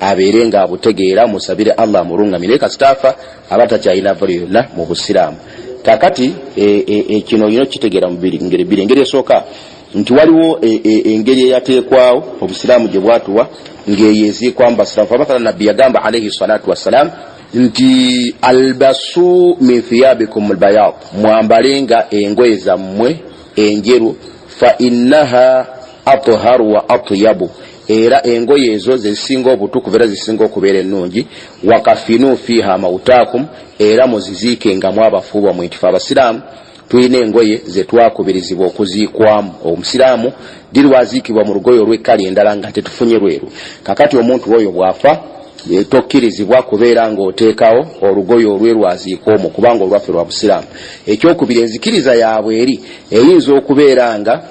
abeere ng'abutegeera, musabire Allah amulungamye, naye kasitaafa aba takyalina value yonna mu busiraamu. Kakati kino olina okukitegeera mu ngeri bbiri. Engeri esooka nti waliwo engeri eyateekwawo obusiraamu gye bwatuwa ng'eyo eziikwamu basiraamu. Famathala, Nabbi yagamba alaihi salatu wassalam nti albasu min thiyabikum lbayad, mwambalenga engoye zammwe enjeru, fa innaha atharu wa atyabu, era engoye ezo zezisinga obutukuvu era zisinga okubeera ennungi. Wakafinu fiha mautakum, era muziziikengamu abafu bamwe. Nti fe abasiraamu tulina engoye zetwakubirizibwa okuziikwamu. Omusiraamu dirwaziikibwa mu lugoye olw'ekkali endala nga tetufunye lweru? Kakati omuntu oyo bw'afa, tokkirizibwa kubeera ng'oteekawo olugoye olweru aziikwa omwo, kubanga olwaffe lwa busiraamu. Ekyokubiri, enzikiriza yaabwe eri eyinza okubeera nga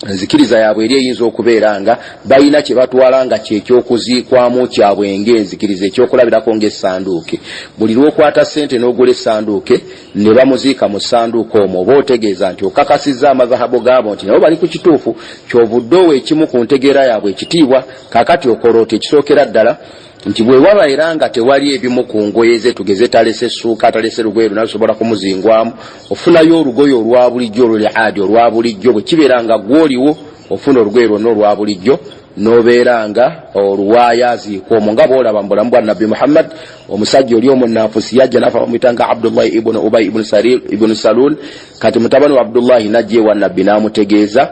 enzikiriza yaabwe eri eyinza okubeera nga balina kye batwala nga kyekyokuziikwamu kyabwe ng'enzikiriza. Ekyokulabirako, ng'essanduuke, buli lw'okwata ssente n'ogula essanduuke ne bamuziika mu ssanduuke omwo, oba otegeeza nti okakasizza amadhahabo gaabo nti nabo bali ku kituufu. Kyovudde owo ekimu ku ntegeera yaabwe ekitiibwa. Kakati okola oti? Ekisookera ddala nti bwe waba era nga tewali ebimu ku ngoye ze, tugeze talese essuuka, talese lugoye luna lusobola kumuzingwamu, ofunayo olugoye olwa bulijjo, oluli adi olwa bulijjo. Bwe kibeera nga gwoliwo, ofuna olugoye lwonna olwa bulijjo n'obeera nga oluwaayo aziikwa omwo, nga bwolaba mu bulamu bwa Nabbi Muhammad. Omusajja oli omunanfusi yajja nafa, bamuyita nga Abdullahi ibunu Ubay ibunu Salul. Kati mutabani wa Abdullahi najja ewa Nabbi n'amutegeeza.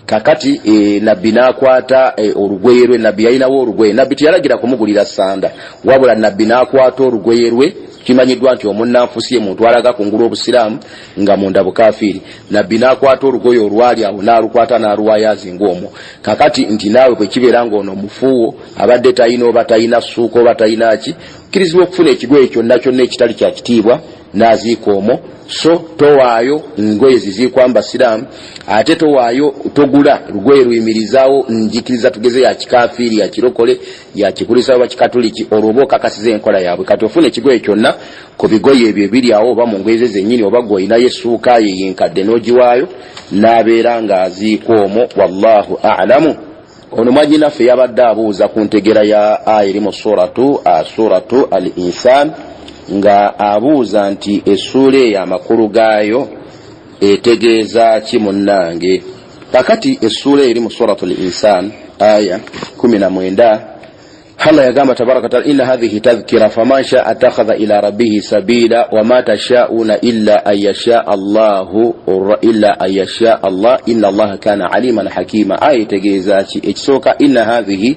Kakati Nabbi n'akwata olugoye lwe. Nabbi yalinawo olugoye. Nabbi teyalagira kumugulira sanda, wabula Nabbi n'akwata olugoye lwe. Kimanyiddwa nti omunanfusi ye muntu alaga kungulu obusiraamu nga munda bukafiiri. Nabbi n'akwata olugoye olwali awo, n'alukwata n'aluwaayo azinga omwo. Kakati nti naawe bwe kibeera ng'ono omufuuwo abadde talina, oba talina ssuuka, oba talina ki, okkirizibwa okufuna ekigoye kyonna kyonna ekitali kya kitiibwa n'aziika omwo. So towaayo ngoye ziziikwamu basiraamu, ate towaayo, togula lugoye luyimirizaawo njikiriza, tugeze ya kikafiiri, ya kirokole, ya kikristaayo oba kikatuliki, olwo oba okakasiza enkola yaabwe. Kati ofuna ekigoye kyonna ku bigoye ebyo ebiri awo, oba mu ngoye ze zennyini, oba gwe olinayo essuuka ye yenkadde n'ogiwaayo n'abeera ng'aziikwa omwo. Wallahu alamu. Ono mwanyinaffe yabadde abuuza ku ntegera ya aya eri mu suratu al Insan, nga abuuza nti essuula eyo amakulu gaayo etegeeza ki? Munnange, kakati essuula eyo eri mu suratu al Insan, aya 19, Allah yagamba tabaraka wataala: inna hadhihi tadhkira faman shaa attakhadha ila rabbihi sabila wama tashauna illa an yashaa Allahu, illa an yashaa Allah, inna Allaha kana aliman hakima. Aya etegeeza ki? Ekisooka, inna hadhihi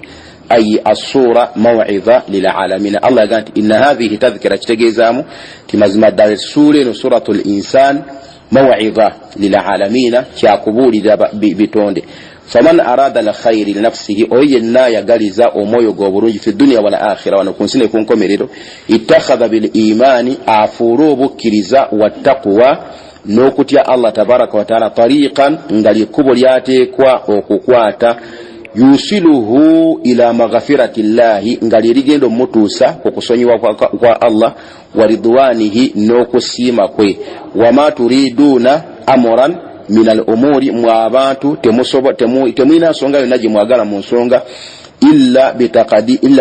ay assura mawidha lilalamina. Allah yagamba nti inna hadhihi tadhkira, kitegeezaamu ti mazima ddala essuula eno, suratu l Insan, Mawidha lilalamina, kyakubuulirira bitonde. Faman arada lkhairi linafsihi, oyo yenna ayagaliza omwoyo gwe obulungi, fi duniya wal akhira, wano ku nsi ne ku nkomerero, ittakhadha bil imaani, afuule obukkiriza, wattaquwa, n'okutya Allah tabaraka wataala, tariqan, nga lyekkubo lyateekwa okukwata, yusiluhu ila maghfirati llahi, nga lyerigenda omutuusa ku kusonyiwa kwa Allah, wa ridwanihi, n'okusiima kwe. Wama turiduuna amuran min al umuri, mwe abantu temulina nsonga yonna gye mwagala mu nsonga, illa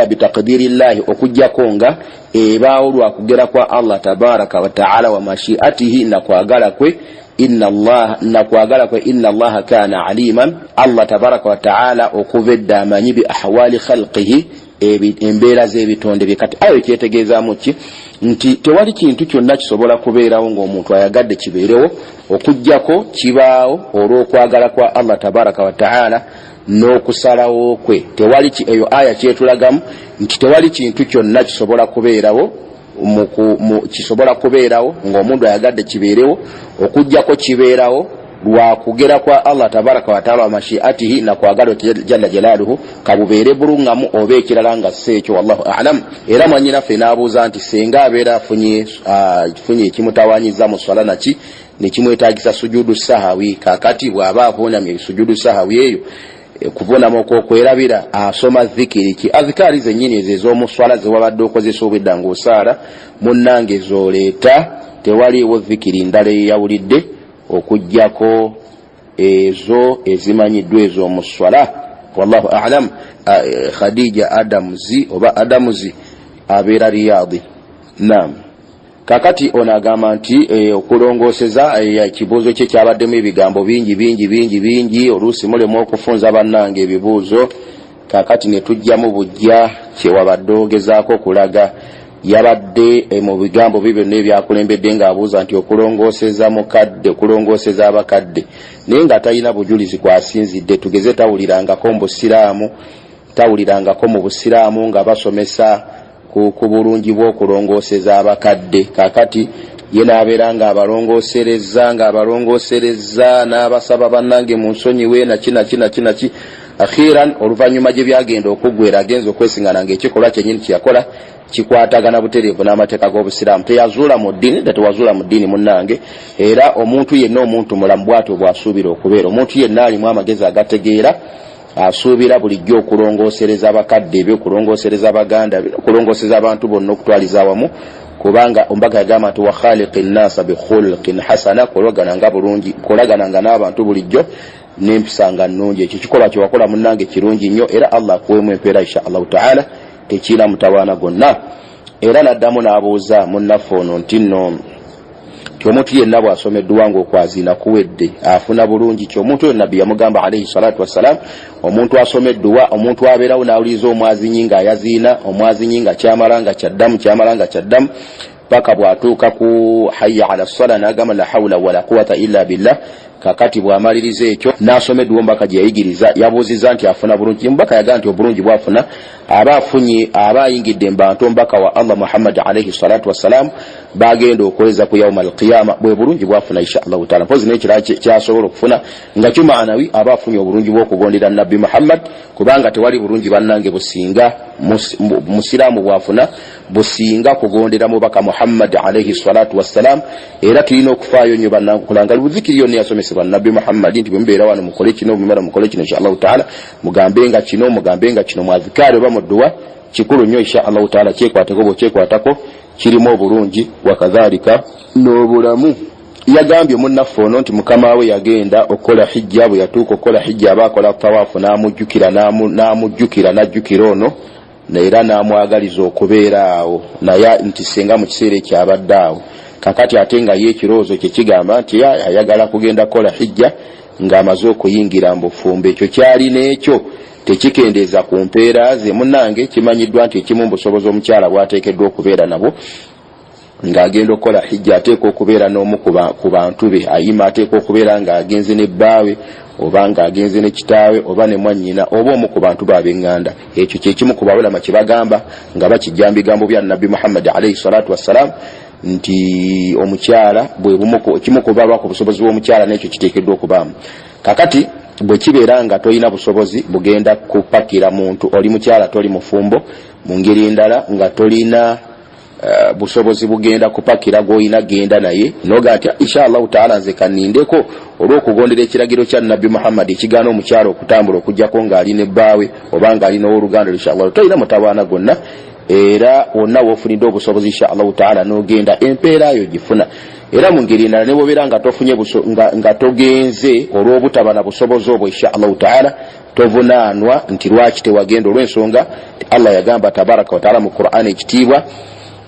bitaqdiri llahi, okugjako nga ebaawo lwakugera kwa Allah tabaraka wataala, wa mashiatihi, nakwagala kwe, nakwagala kwe. Inna Allaha kana aliman, Allah tabaraka wataala okuva edda amanyi, bi ahwali khalqihi, embeera z'ebitonde bye. Kati ayo kyetegeezaamu ki? Nti tewali kintu kyonna kisobola kubeerawo ng'omuntu ayagadde kibeerewo, okugjako kibaawo olw'okwagala kwa Allah tabaraka wataala n'okusalawo kwe. Tewali, eyo aya kyetulagamu nti tewali kintu kyonna kisobola kubeerawo, kisobola kubeerawo ng'omuntu ayagadde kibeerewo, okugjako kibeerawo lwakugera kwa Allah tabaraka wataala, wa mashiatihi, nakwagala jalla jalaaluhu, kabubeere buluŋŋamu oba ekirala nga si ekyo. Wallahu alam. Era mwanyinaffe n'abuuza nti senga abeera afunye ekimutawanyiza mu swala naki nekimwetagisa sujudu sahawi, kakati bw'aba avunamye sujudu sahawi eyo, kuvunama okwokwerabira, asoma dhikiri ki? Adhikaari zennyini ezo ez'omuswala zewabadde okozesa obwedda ng'osaala, munnange, zoleeta. Tewaliiwo dhikiri ndala eyeyawulidde okugjako ezo ezimanyiddwa ez'omuswala. Wallahu alam. Khadija Adamuzi oba Adamuzi abeera Riyadi. Nam, kakati ono agamba nti okulongooseza, ekibuuzo kye kyabaddemu ebigambo bingi bingi bingi bingi, oluusi mulemu okufunza bannange ebibuuzo. Kakati ne tujjamu bujja kyewabadde ogezaako okulaga. Yabadde mu bigambo bye byonna ebyakulembedde ng'abuuza nti okulongooseza mukadde, okulongooseza abakadde, naye nga talina bujulizi kwasinzidde. Tugeze tawulirangako mu busiraamu, tawulirangako mu busiraamu nga basomesa ku bulungi bw'okulongooseza abakadde. Kakati ye n'abeera ng'abalongoosereza, ng'abalongoosereza, n'abasaba bannange mu nsonyiwe, naki naki naki naki. Akhiran, oluvannyuma gye byagenda okuggwera, agenza okwesingana ng'ekikolwa kyennyini kyeyakola kikwatagana butereevu n'amateeka g'obusiraamu. Teyazuula mu ddiini dda, tewazuula mu ddiini munnange. Era omuntu yenna, omuntu mulamu bw'atyo bw'asuubira okubeera, omuntu yenna alimu amagezi agategeera asuubira bulijjo okulongoosereza abakadde ebyo, okulongoosereza baganda, okulongooseza abantu bonna okutwaliza awamu, kubanga omubaka yagamba nti wakhaliqi nnasa bikhulqin hasana, kolagananga bulungi, kolagananga n'abantu bulijjo n'empisa nga nnungi. Ekyo kikolwa kyewakola munnange kirungi nnyo, era Allah akuweemu empeera insha Allahu taala, tekiina mutawaana gwonna. Era n'addamu n'abuuza munnaffe ono nti nno ti omuntu yenna bw'asoma edduwa ng'okwaziina kuwedde afuna bulungi ki? Omuntu oyo Nabbi yamugamba alaihi salatu wassalam, omuntu asoma edduwa, omuntu abeerawo n'awuliriza omwazinyi ng'ayaziina, omwazinyi nga kyamala nga kyaddamu, kyamala nga kyaddamu, paka bw'atuuka ku hayya ala ssala n'agamba la hawula wala quwata illa billah. Kakati bw'amaliriza ekyo n'asoma edduwa omubaka gye yayigiriza, yabuuziza nti afuna bulungi? Omubaka yagamba nti obulungi bwafuna aba afunye, aba ayingidde mu bantu omubaka wa Allah Muhammadi alaihi salatu wassalaamu bagenda okweza ku yauma alqiyama, bwe bulungi bwafuna insha Allahu taala. Mpozi n'ekirala kyasobola okufuna nga kyo maanawi, aba afunye obulungi bw'okugondera Nabbi Muhammad, kubanga tewali bulungi bannange businga musiraamu bwafuna businga kugondera mubaka Muhammad alaihi salatu wassalam. Era tulina okufaayo nnyo bannange okulanga buzikiri yonna yasomesebwa Nabbi Muhammad, nti bwemubeera wano mukole kino, bwemumala mukole kino, insha Allahu taala, mugambe nga kino, mugambe nga kino, mwazikaari oba mu dduwa. Kikulu nnyo insha Allahu taala, kyekwateko. Bwokyekwatako kirimu obulungi wakadhalika n'obulamu. Yagambye munnaffe ono nti mukama we yagenda okukola hijja, bwe yatuuka okukola hijja aba akola tawaafu n'amujjukira, n'amujjukira, n'ajjukira ono era n'amwagaliza okubeera awo naye, nti senga mu kiseera ekyo abadde awo. Kakati ate nga ye ekirowoozo kye kigamba nti ayagala kugenda kukola hijja ng'amaze okuyingira mu bufumbo. Ekyo kyalina ekyo tekikendeeza ku mpeera ze. Munnange, kimanyiddwa nti ekimu mu busobozi omukyala bw'ateekeddwa okubeera nabwo ng'agenda okukola hijja, ateekwa okubeera n'omu ku bantu be ayima, ateekwa okubeera ng'agenze ne bbaawe oba ng'agenze ne kitaawe oba ne mwannyina oba omu ku bantu b'ab'eŋŋanda. Ekyo kyekimu ku baulama kye bagamba nga bakijja mu bigambo bya Nabbi Muhammadi alaihi salatu wassalam nti omukyala bwekimu kubalwa ku busobozi bw'omukyala, n'ekyo kiteekeddwa okubaamu. Kakati bwe kibeera nga tolina busobozi bugenda kupakira muntu, oli mukyala toli mufumbo, mu ngeri endala nga tolina busobozi bugenda kupakira gwolina genda naye, noga nti inshallahu taala nze kanindeko olw'okugondera ekiragiro kya Nabbi Muhammadi ekigaana omukyala okutambula okugjako ng'ali ne bbaawe oba ng'ali n'owooluganda, inshallah tolina mutawaana gwonna, era wonna woofunidde obusobozi inshallahu taala n'ogenda, empeera yo gifuna. Era mu ngeri endala ne bwobeera nga tofunye nga togenze olw'obutaba na busobozi obwo, inshallahu taala tovunaanwa nti lwaki tewagenda, olw'ensonga Allah yagamba tabaraka wataala mu Qur'an ekitiibwa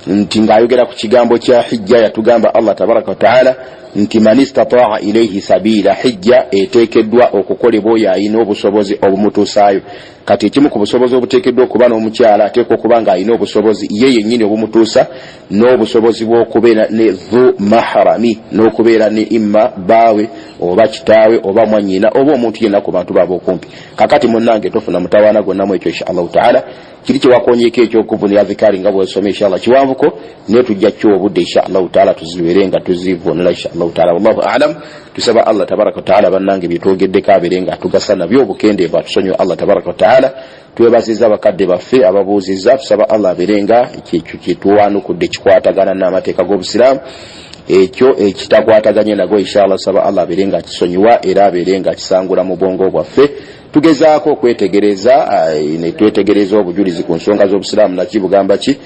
nti ng'ayogera ku kigambo kya hijja, yatugamba Allah tabaraka wataala nti man istataa ilaihi sabiila, hijja eteekeddwa okukolebwa oyo alina obusobozi obumutuusaayo. Kati ekimu ku busobozi obuteekeddwa okuba n'omukyala, ateekwa okuba ng'alina obusobozi ye yennyini obumutuusa, n'obusobozi bw'okubeera ne dhu mahrami, n'okubeera ne imma bbaawe oba kitaawe oba mwannyina oba omuntu yenna ku bantu baaba okumpi. Kakati munnange tofuna mutawaana gwonnamu ekyo insha allahu taala. Kiri kyewakonyeko ekyokuvunira adhikari nga bwesoma, inshallah kiwanvuko, naye tujja kiwa obudde insha allahu taala tuziwere nga tuzivunula insha allahu taala. Wallahu alam. Tusaba Allah tabaraka wataala bannange byetwogeddeko abeere nga atugasa nabyo, obukendeevu atusonyiwe Allah tabaraka wataala. Twebaziza bakadde baffe ababuuziza, tusaba Allah abeere nga kyekyo kyetuwanukudde kikwatagana n'amateeka g'obusiraamu, ekyo ekitakwataganye nago inshallah tusaba Allah abeere nga akisonyiwa era abeere nga akisangula mu bwongo bwaffe. Tugezaako okwetegereza netwetegereza obujulizi ku nsonga z'obusiraamu naki bugamba ki,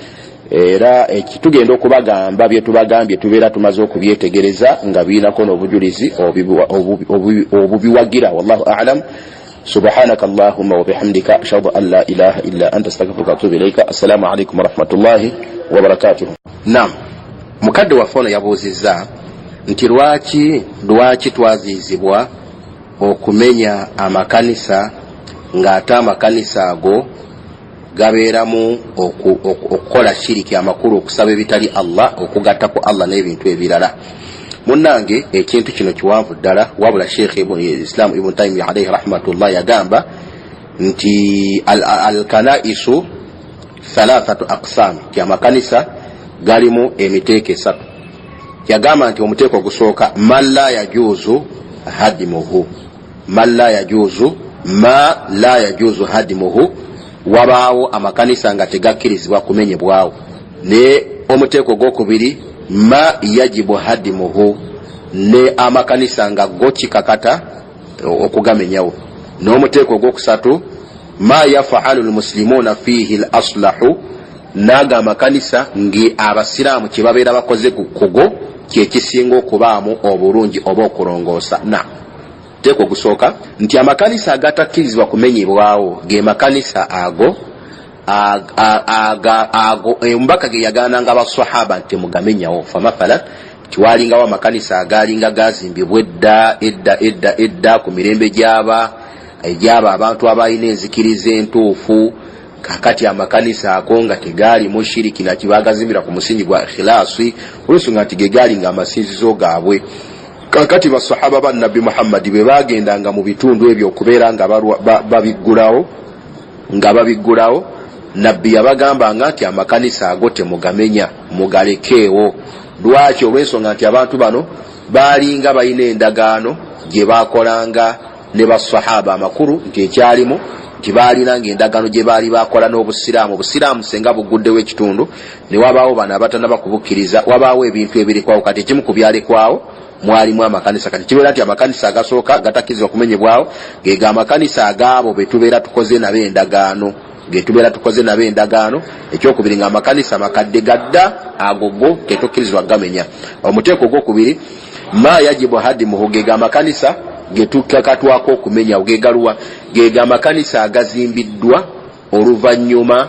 era tugenda okubagamba bye tubagambye tubeera tumaze okubyetegereza nga birinako n'obujulizi obubiwagira. Wallahu alam. Subhanaka allahumma wabihamdika, ashhadu an la ilaha illa anta, astaghfiruka watubu ilaika. Assalamu alaikum warahmatullahi wabarakatuhu. Nam, mukadde waffe ono yabuuzizza nti lwaki twaziizibwa okumenya amakanisa ng'ate amakanisa ago gabeeramu okukola shiriki, amakulu okusaba ebitali Allah, okugatta ku Allah n'ebintu ebirala. Munnange, ekintu kino kiwanvu ddala, wabula Sheikh Islam Ibn Taimiya alaihi rahmatullah yagamba nti alkanaisu thalathatu aqsam, nti amakanisa galimu emiteeko esatu. Yagamba nti omuteeko ogusooka, man la yajuuzu hadimuhu, man la yajuuzu, ma la yajuuzu hadimuhu, wabaawo amakanisa nga tegakkirizibwa kumenyebwawo. Ne omuteeko ogwokubiri, ma yajibu hadimuhu, ne amakanisa nga go kikakata okugamenyawo. N'omuteeko ogwokusatu, ma yafalu lmuslimuuna fiihi l aslahu, naago amakanisa nge abasiraamu kyebabeera bakoze kugo kyekisinga okubaamu obulungi oba okulongoosa. Na teeka ogusooka nti amakanisa agatakkirizibwa kumenyebwawo ge makanisa ago ago omubaka ge yagaananga basahaba nti temugamenyawo. Famathalan, tiwalingawo amakanisa agalinga gazimbibwa edda edda edda edda ku mirembe gyaba egyaba abantu abalina enzikiriza entuufu. Kakati amakanisa ako nga tegaalimu shiriki naki, bagazimbira ku musingi gwa ikhilaasi, olwensonga nti ge gaali nga amasinzizo gaabwe. Kakati basahaba ba Nabbi Muhammadi bwe bagendanga mu bitundu ebyo okubeera nga babiggulawo, nga babiggulawo, Nabbi yabagambanga nti amakanisa ago temugamenya, mugalekeewo. Lwaki? Olw'ensonga nti abantu bano baalinga balina endagaano gye bakolanga ne basahaba, amakulu nti ekyalimu nti baalinanga endagaano gye baali bakola n'obusiraamu. Obusiraamu senga buguddewo ekitundu ne wabaawo bano abatanaba kubukkiriza, wabaawo ebintu ebirekwawo. Kati ekimu ku byalekwawo mwalimu amakanisa. Kati kibeera nti amakanisa agasooka gatakkirizibwa kumenyebwawo gega amakanisa agaabo be tubeera tukoze nabo endagaano, getubeera tukoze nabo endagaano. Ekyokubiri, nga amakanisa makadde gadda, ago go tetukkirizibwa kugamenya. Omuteeko ogwokubiri, ma yajibu hadimuhu, gega amakanisa getukakatwako okumenya. Gegaluwa? Gega amakanisa agazimbiddwa oluvannyuma,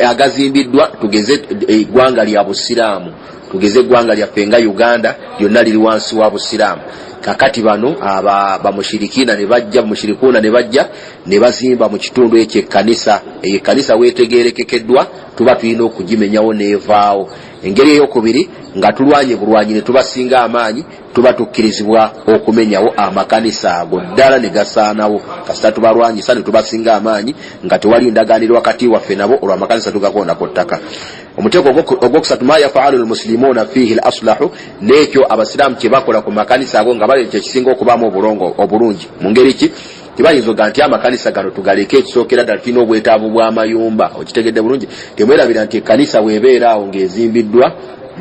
agazimbiddwa, tugeze eggwanga lya busiraamu, tugeze eggwanga lyaffe nga Uganda lyonna liri wansi wa busiraamu. Kakati bano bamushirikina ne bajja, mushirikuuna ne bajja ne bazimba mu kitundu ekyo ekkanisa. Eyo ekkanisa wetegerekekeddwa tuba tulina okugimenyawo neevaawo. Engeri eyokubiri, Nga tulwanye bulwanyi ne tubasinga amaanyi, tuba tukkirizibwa okumenyawo amakanisa ago ddala ne gasaanawo, kasita tubalwanyisa ne tubasinga amaanyi nga tewali ndagaaniro wakati waffe nabo, olwo amakanisa tugakoona ku ttaka. Omuteeko ogwokusatu, ma yafaalu lmusilimuuna fiihi l aslahu, n'ekyo abasiraamu kye bakola ku makanisa ago nga bali ekyo ekisinga okubaamu obulongo obulungi. Mu ngeri ki? Tibayinza oga nti amakanisa gano tugaleke, ekisookera ddala tulina obwetaavu bw'amayumba. Okitegedde bulungi? Temwerabira nti ekkanisa bw'ebeera awo ng'ezimbiddwa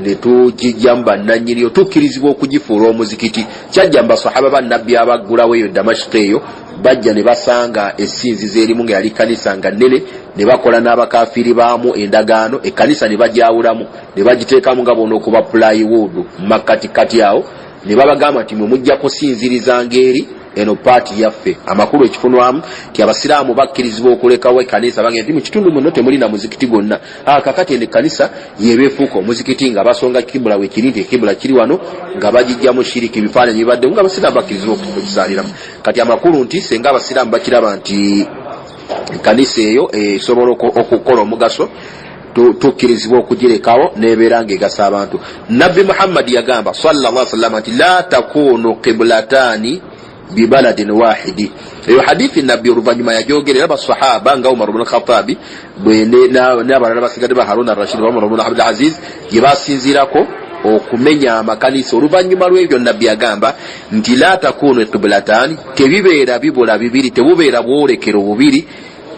ne tugijjamu bannannyiniyo, tukkirizibwa okugifuula omuzikiti. Kyajja mu basahaba ba Nabbi abaggulawo eyo Damashika eyo, bajja ne basanga essinzizo erimu nga yali kkanisa nga nnene, ne bakola n'abakafiiri baamu endagaano, ekkanisa ne bagyawulamu ne bagiteekamu nga bw'onookuba plywood mu makkatikkati awo, ne babagamba nti mwe mujja kusinzirizanga eri eno paati yaffe. Amakulu ekifunwamu nti abasiraamu bakkirizibwa okulekawo ekkanisa, bagenda nti mu kitundu muno temuli na muzikiti gwonna, kakati eno ekkanisa yeba efuuka omuzikiti nga basonga kibula wekiri nti ekibula kiri wano, nga bagijjamu shiriki, ebifaananyi bibaddemu, nga abasiraamu bakkirizibwa okukisaaliramu. Kati amakulu nti senga abasiraamu bakiraba nti ekkanisa eyo esobola okukola omugaso, tukkirizibwa okugirekawo nebeera nga egasa abantu. Nabbi Muhammadi yagamba sallallahu sallama nti la takunu qiblataani bibaladin wahidi. Eyo hadithi Nabbi oluvannyuma yajogera, era basahaba nga Umar bnu Khatabi n'abalala basigadde ba Haruna Rashid, Umar bnu Abdul Aziz, gye basinziirako okumenya amakanisa. Oluvannyuma lw'ebyo Nabbi yagamba nti la takunu qiblataani, tebibeera bibula bibiri, tebubeera bwolekero bubiri,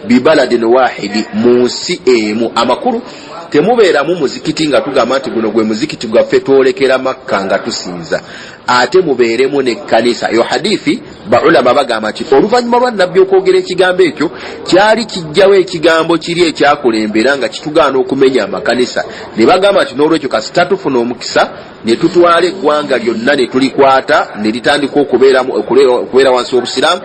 bibaladin wahidi, mu nsi emu. Amakulu temubeeramu muzikiti nga tugamba nti guno gwe muzikiti gwaffe twolekera Makka nga tusinza, ate mubeeremu nekkanisa. Eyo hadithi baulama bagamba nti oluvannyuma lwa Nabbi okwogera ekigambo ekyo, kyali kijjawo ekigambo kiri ekyakulembera nga kitugaana okumenya amakanisa, ne bagamba nti n'olwekyo kasita tufuna omukisa ne tutwala eggwanga lyonna ne tulikwata ne litandika okubeera wansi w'obusiraamu,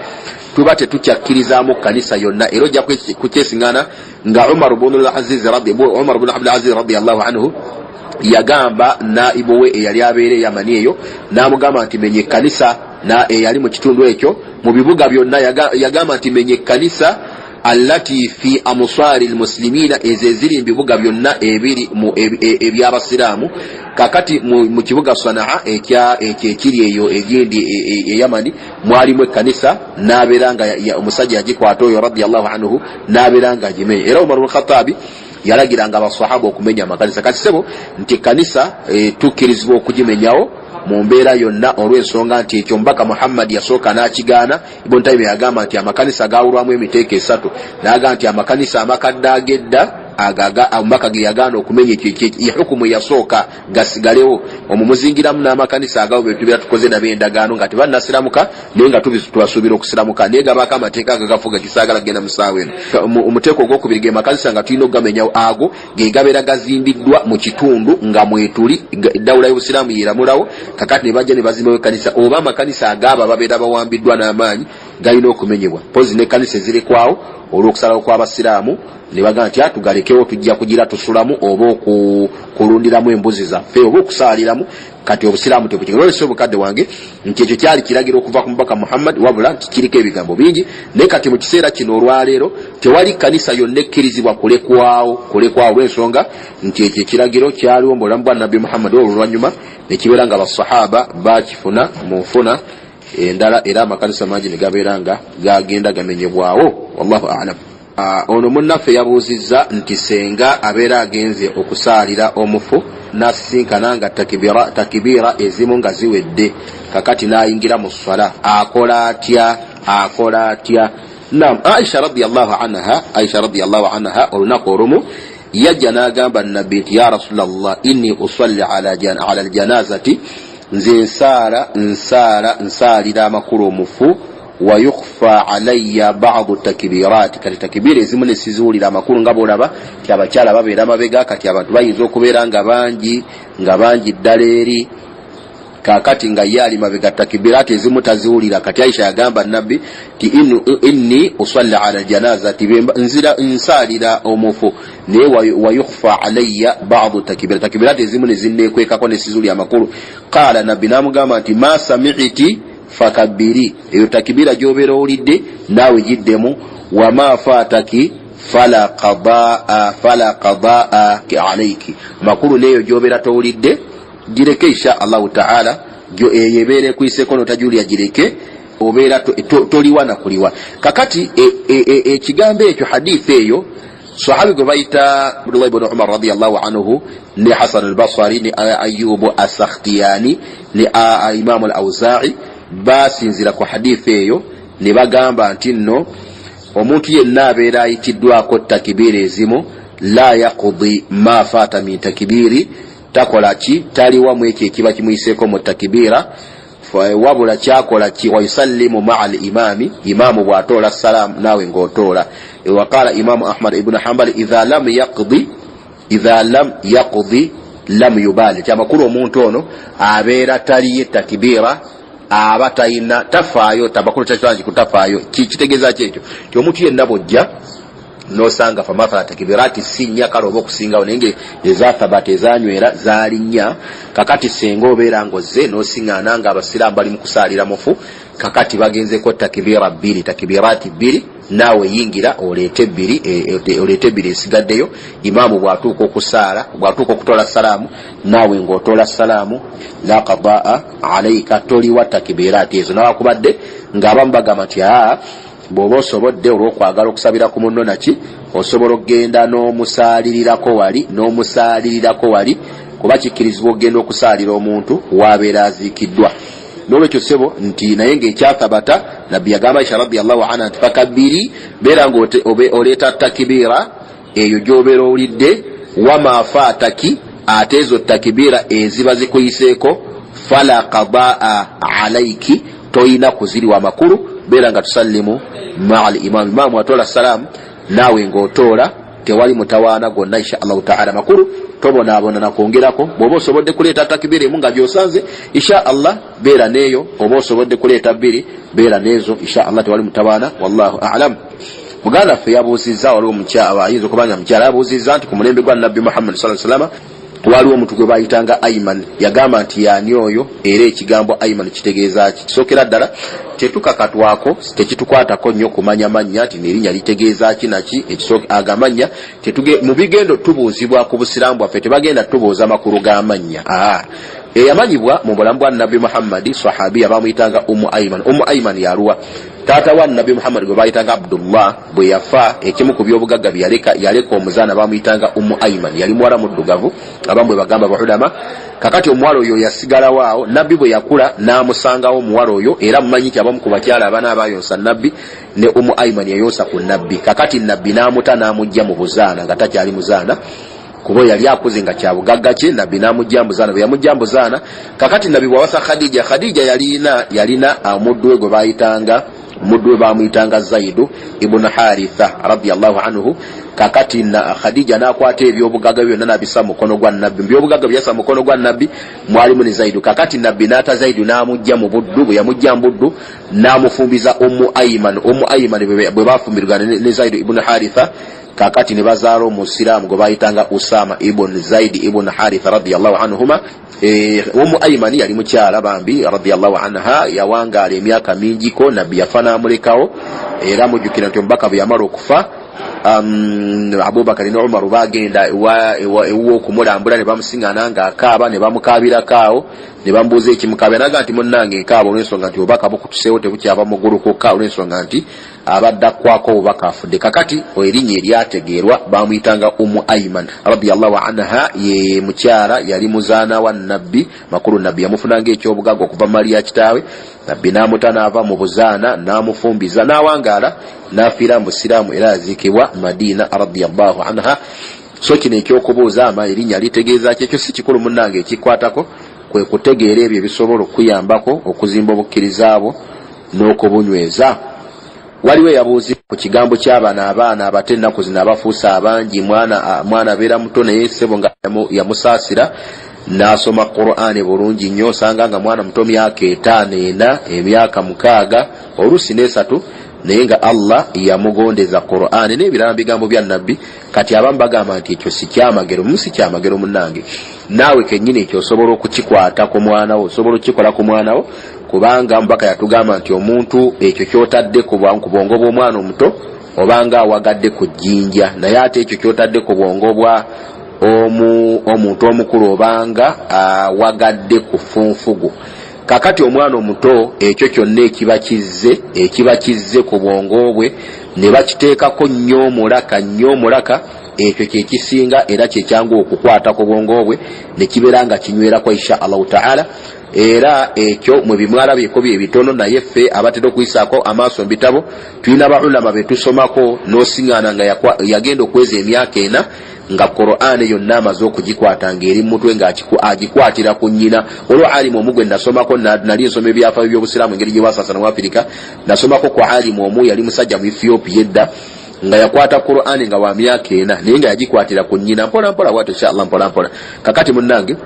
tuba tetukyakkirizaamu kkanisa yonna. Era ojja kukyesiŋana nga Umar bunu Abdulaziz radiallahu anhu yagamba naibu we eyali abeera eyamani eyo, n'amugamba nti menya ekkanisa eyali mu kitundu ekyo mu bibuga byonna. Yagamba nti menya ekkanisa allati fi amsari lmuslimina, ezo eziri mu bibuga byonna ebiri ebyabasiraamu. Kakati mu kibuga Sanaa ekyo ekiri eyo egindi eyamani mwalimu ekkanisa, nabeera nga omusajja yagikwata oyo radiallahu anhu nabeera nga agimenya. Era Umar bnkhatabi yalagiranga abasahaba okumenya amakanisa. Kati sebo nti ekkanisa tukkirizibwa okugimenyawo mu mbeera yonna, olw'ensonga nti ekyo Omubaka Muhammadi yasooka n'akigaana. Ibn Taimi yagamba nti amakanisa gawulwamu emiteeko esatu, n'agamba nti amakanisa amakadde ag'edda omubaka ge yagaana okumenya, ekyo ehukumu eyasooka, gasigalewo. Omwo muzingiramu n'amakanisa agabo be tubeera tukoze nabo endagaano nga tebannasiramuka, naye nga tubasuubira okusiramuka, naye gabaako amateeka agagafuga, kisaagala kugenda mu ssaawa eno. Omuteeko ogwokubiri ge makanisa nga tulina okugamenyawo, ago ge gabeera gazimbiddwa mu kitundu nga mwetuli eddawula y'obusiraamu yeeramulawo, kakati ne bajja ne bazimbawo ekkanisa, oba amakanisa agaabo ababeera bawambiddwa n'amaanyi galina okumenyebwa, mpozi n'ekkanisa ezirekwawo olw'okusalawo kw'abasiraamu ne bagamba nti atugalekewo, tujja kugira tusulamu oba okulundiramu embuzi zaffe oba okusaaliramu. Kati obusiraamu tebukigala. Olwesa obukadde wange nti ekyo kyali kiragiro okuva ku mubaka Muhammad, wabula nti kiriko ebigambo bingi. Naye kati mu kiseera kino olwaleero tewali kkanisa yonna ekkirizibwa kulekwawo, olw'ensonga nti ekyo ekiragiro kyaliwo mu bulamu bwa Nabbi Muhammad, olwo oluvannyuma nekibeera nga basahaba bakifuna mu nfuna endala, era amakanisa mangi ne gabeera nga gagenda gamenyebwawo. Wallahu alam. Ono munnaffe yabuuzizza nti senga abeera agenze okusaalira omufu n'asisinkana nga takibiira ezimu nga ziwedde, kakati n'ayingira mu sswala, akola atya? Akola atya? Nam, Aisha radiallahu anha, Aisha radiallahu anha olunaku olumu yajja n'agamba Nabbi nti ya Rasulallah, inni usalli ala aljanazati, nze nsaala nsaala nsaalira amakulu omufu, wayukhfa alaya badu takibirati, kati takibiira ezimu nesiziwulira. Amakulu nga bolaba nti abakyala babeera mabega, kati abantu bayinza okubeera nga bangi, nga bangi ddala eri, kakati nga ye ali mabega, takibirati ezimu taziwulira. Kati Aisha yagamba Nabbi nti inni usalli ala ljanazati, nzira nsaalira omufu, naye wayukhfa alaya badu takibirati, takibirati ezimu nezinekwekako nesiziwulira. Amakulu qaala, Nabbi namugamba nti ma samiti fakabiri, eyo takibira gyobeera owulidde naawe giddemu, wama faataki fala qadaa, fala qadaa alaiki. Makulu neeyo gyobeera towulidde Gireke insha Allahu taala, gyo eyo ebeera ekuyiseeko notagiwulira, gireke, obeera toliwa nakuliwa. Kakati ekigambo ekyo, hadithi eyo, sahabi gwe bayita Abdullah ibn Umar radiyallahu anhu ne Hasan al-Basri ne Ayubu as-Sakhtiyani ne Imamu al-Awza'i basinzira ku hadithi eyo ne bagamba nti nno omuntu yenna abeera ayitiddwako takibiira ezimu, la yaqdi ma fata min takibiri, takola ki, taliwa mu ekyo ekiba kimuyiseeko mu takibiira, wabula kyakola ki, wayusallimu maa al imami, imamu bw'atoola salaamu naawe ng'otoola. Waqala Imamu Ahmad ibnu Hambali, idha lam yaqdi, idha lam yaqdi lam yubali. Kyamakulu omuntu ono abeera taliye takibiira, aba talina, tafaayo. Tamakulu kyakitangi kutafaayo kitegeeza ki ekyo? Ti omuntu yenna bwojja nosanga famathala takibirati si nnya kale oba okusingawo, naye nga ezathabata ezanywera zaali nnya. Kakati senga obeera ng'ozze n'osiŋŋaana nga abasiraamu bali mu kusaalira mufu, kakati bagenzeko takibira bbiri, takibirati bbiri, naawe yingira oleete ebbiri, oleete ebbiri esigaddeyo. Imaamu bw'atuuka okusaala, bw'atuuka okutoola salaamu, naawe ng'otoola salaamu, la qadaa alaika, toliwa takibirati ezo. Nawakubadde ng'abamu bagamba nti aa, bw'oba osobodde olw'okwagala okusabira ku munno naki, osobola okugenda n'omusaalirirako wali, n'omusaalirirako wali, kuba kikkirizibwa okugenda okusaalira omuntu wabeera aziikiddwa. Nolwekyo ssebo nti naye ngaekyathabata, Nabbi yagamba Aisha radiallahu anha nti fakabiri, beera nga oleeta takibiira eyo gyobeera owulidde, wama faataki, ate ezo takibiira eziba zikuyiseeko, fala qadaa alaiki, toyina kuziriwa. Amakulu beera nga tusallimu maa al imamu, imamu atoola salaamu naawe ng'otoola, tewali mutawaana gwonna insha Allahu taala. Makulu tobonaabona nakwongerako. Bw'oba osobodde kuleeta takibira emu nga gyosanze, insha Allah beera neeyo, oba osobodde kuleeta bbiri, beera neezo, insha Allah tewali mutawaana, wallahu alam. Muganda ffe yabuuzizza, waliwo ayinza okuba nga mukyala, yabuuzizza nti ku mulembe gwa Nabbi Muhammad saa salama waliwo omuntu gwe bayitanga Aiman. Yagamba nti yaani oyo, era ekigambo Aiman kitegeeza ki? Kisookera ddala tetukakatwako, tekitukwatako nnyo kumanya mannya nti nerinnya litegeeza ki naki. Agamanya mu bigendo tubuuzibwa ku busiraamu bwaffe, tebagenda tubuuza makulu g'amannya. Eyamanyibwa mu bulamu bwa Nabbi Muhammadi, sahabiya bamuyitanga Umu Aiman. Umu Aiman yaluwa? Taata wa Nabbi Muhammadi gwe bayitanga Abdullah bwe yafa, ekimu ku byobugagga byeyaleka, yaleka omuzaana bamuyitanga Umu Aiman. Yali muwala muddugavu, abamu bwe bagamba baulama. Kakati omuwala oyo yasigalawo awo, Nabbi bwe yakula n'amusangawo omuwala oyo. Era mumanyi nti abamu ku bakyala abana abayonsa Nabbi, ne Umu Aiman yayonsa ku Nabbi. Kakati Nabbi n'amuta n'amugja mu buzaana nga takyali muzaana, kuba yali akuze nga kyabugagga kye. Nabbi n'amugja mbuzaana. Bwe yamugja mbuzaana, kakati Nabbi bwawasa Khadija, Khadija yalina omuddu we gwe bayitanga, muddu we bamuyitanga Zaidu ibunu Haritha radiallahu anhu. Kakati na Khadija n'akwata ebyobugagga byonna n'abissa mukono gwa Nabbi. Mubyobugagga byassa mukono gwa Nabbi mwalimu ne Zaidu. Kakati Nabbi n'ata Zaidu n'amugja mu buddu. Bwe yamugja mu buddu n'amufumbiza Ummu Aiman. Ummu Aiman bwe bafumbirwa ne Zaidu ibunu Haritha, kakati ne bazaala omusiraamu gwe bayitanga Usama ibn Zaidi ibn Haritha radiallahu anhuma. Umu Aimani yali mukyala bambi radiallahu anha, yawangaala emyaka mingiko. Nabbi yafa n'amulekawo, era mujjukira nti omubaka bwe yamala okufa, Abubakari ne Umaru bagenda ewuwe okumulambula, ne bamusiŋana ng'akaaba, ne bamukabirako awo, ne bamubuuza ekimukaabya, naga nti munnange nkaaba olw'ensonga nti obubaka bukutuseewo, tebukyava mu ggulu kwokka, olw'ensonga nti abadde akkwako obubaka afudde. Kakati erinnya eryategeerwa bamuyitanga Umu Aiman radiallahu anha. Ye mukyala yali muzaana wa Nabbi. Makulu Nabbi yamufunanga ekyobugagga okuva mu mali ya kitaawe. Nabbi n'amuta n'ava mu buzaana n'amufumbiza, n'awangaala n'afiira mu busiraamu, era yaziikibwa Madiina radiallahu anha. So kino ekyokubuuza ama erinnya litegeeza ki, ekyo si kikulu munnange. Ekikwatako kwe kutegeera ebyo ebisobola okukuyambako okuzimba obukkiriza bwo n'okubunyweza. Waliwo eyabuuzi ku kigambo ky'abano abaana abato ennaku zino abafuuse abangi. Mwana abeera muto naye ssebo nga yamusaasira n'asoma Qur'ani bulungi nnyo. Osanga nga mwana muto, myaka 5, 4, emyaka 6, oluusi n'esatu, naye nga Allah yamugondeza Qur'ani n'ebirala, bigambo bya Nabbi. Kati abamu bagamba nti ekyo si kyamagero. Mu si kyamagero munnange, naawe kennyini ekyo osobola okukikwata ku mwana wo, osobola okukikola ku mwana wo, kubanga mubaka yatugamba nti omuntu ekyo kyotadde ku bwongo bw'omwana omuto obanga awagadde ku jjinja, naye ate ekyo kyotadde ku bwongo bwa Omuntu omukulu obanga awagadde ku funfugu. Kakati omwana omuto ekyo kyonna ekiba kizze ku bwongo bwe ne bakiteekako nnyo omulaka, nnyo omulaka, ekyo kye kisinga era kye kyangu okukwata ku bwongo bwe ne kibeera nga kinywerako insha Allahu taala. Era ekyo mwe bimwalabyeko bye bitono, naye ffe abatera okuyisaako amaaso mu bitabo tulina ba ulama be tusomako n'osiŋŋaana nga yagenda okuweza emyaka 4 nga Qur'an yonna amaze okugikwata ng'eri mu mutwe ng'agikwatira ku nnyina. Olwo alimu omu gwe nasomako, nali nsoma ebyafaayo by'obusiraamu engeri gye bwasaasaana mu Afirika, nasomako ku alimu omu, yali musajja mu Ethiopia edda, nga yakwata Qur'an nga wa myaka 4, naye nga yagikwatira ku nnyina mpola mpola bw'atyo insha Allah, mpola mpola. Kakati munnange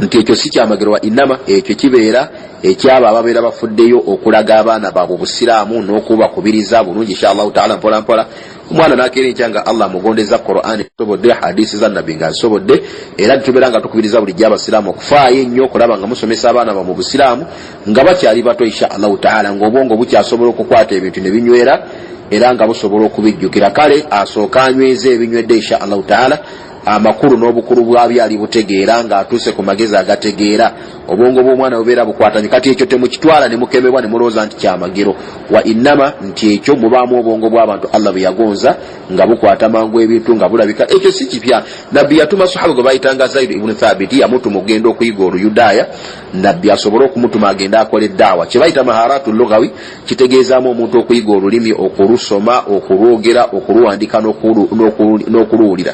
nti ekyo si kyamagero wa inama, ekyo kibeera ekyabo ababeera bafuddeyo okulaga abaana baabwe obusiraamu n'okubakubiriza bulungi insha Allahu taala mpola mpola. Omwana n'akeera enkya nga Allah amugondeza Qur'an esobodde, hadisi za Nabbi nga asobodde. Era tubeera nga tukubiriza bulijjo abasiraamu okufaayo ennyo okulaba nga musomesa abaana bammwe obusiraamu nga bakyali bato insha Allahu taala, ng'obwongo bukyasobola okukwata ebintu ne binywera era nga busobola okubijjukira. Kale asooka anyweze ebinywedde insha Allahu taala, amakulu n'obukulu bwabyo alibutegeera ng'atuuse ku magezi agategeera. Obwongo bw'omwana bubeera bukwatanye. Kati ekyo temukitwala ne mukemebwa ne mulowooza nti kyamagero wa innama, nti ekyo mubaamu obwongo bw'abantu Allah bwe yagonza nga bukwata mangu ebintu nga bulabika. Ekyo si kipya. Nabbi yatuma sahaba gwe bayitanga Zaid ibn Thabit, yamutuma okugenda okuyiga Oluyudaaya, Nabbi asobole okumutuma agende akole daawa. Kye bayita maharatu lughawi kitegeezaamu omuntu okuyiga olulimi, okulusoma, okulwogera, okuluwandika n'okuluwulira.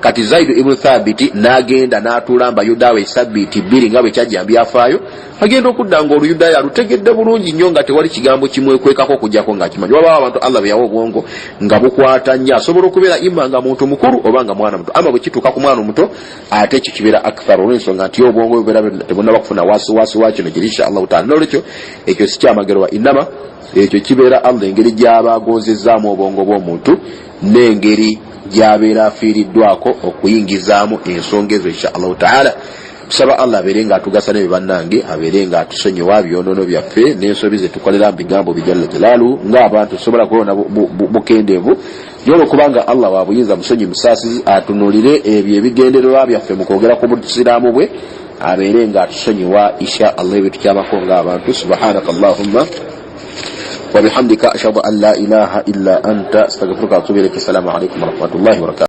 Kati Zaid ibn Thabit n'agenda n'atuula mbayudaawa esabbiiti 2 nga bwe kyajja mbyafaayo, agenda okudda ng'Oluyudaaya alutegedde bulungi nnyo nga tewali kigambo kimwekwekako okuggyako ng'akimanyi. Wabaawo abantu Allah be yawa obwongo nga bukwata nnyo, asobola okubeera ima nga muntu mukulu oba nga mwana muto. Ama bwe kituuka ku mwana omuto ate ekyo kibeera akthar, olw'ensonga nti obwongo bubeera tebunnaba kufuna wasiwasi wa kino kiri insha Allahu taala. N'olwekyo ekyo si kyamagero wa inama, ekyo kibeera Allah engeri gy'aba agonzezzaamu obwongo bw'omuntu n'engeri gy'abeera afiiriddwako okuyingizaamu ensonga ezo insha Allahu taala. Tusaba Allah abeere nga atugasa n'ebyo bannange, abeere nga atusonyiwa byonoono byaffe n'ensobi ze tukolera mu bigambo bye jalla jalaalu. Ng'abantu tusobola kubona bukendeevu, naye olwokubanga Allah wa buyinza, musonyi, musaasizi, atunuulire ebyo ebigendererwa byaffe mu kwogera ku busiraamu bwe, abeere nga atusonyiwa insha Allah ebyo tukyamako ng'abantu. Subhanaka Allahumma wa bihamdika, ashhadu an la ilaha illa anta, astaghfiruka wa atubu ilaik. Assalamu alaikum warahmatullahi wabarakatuh.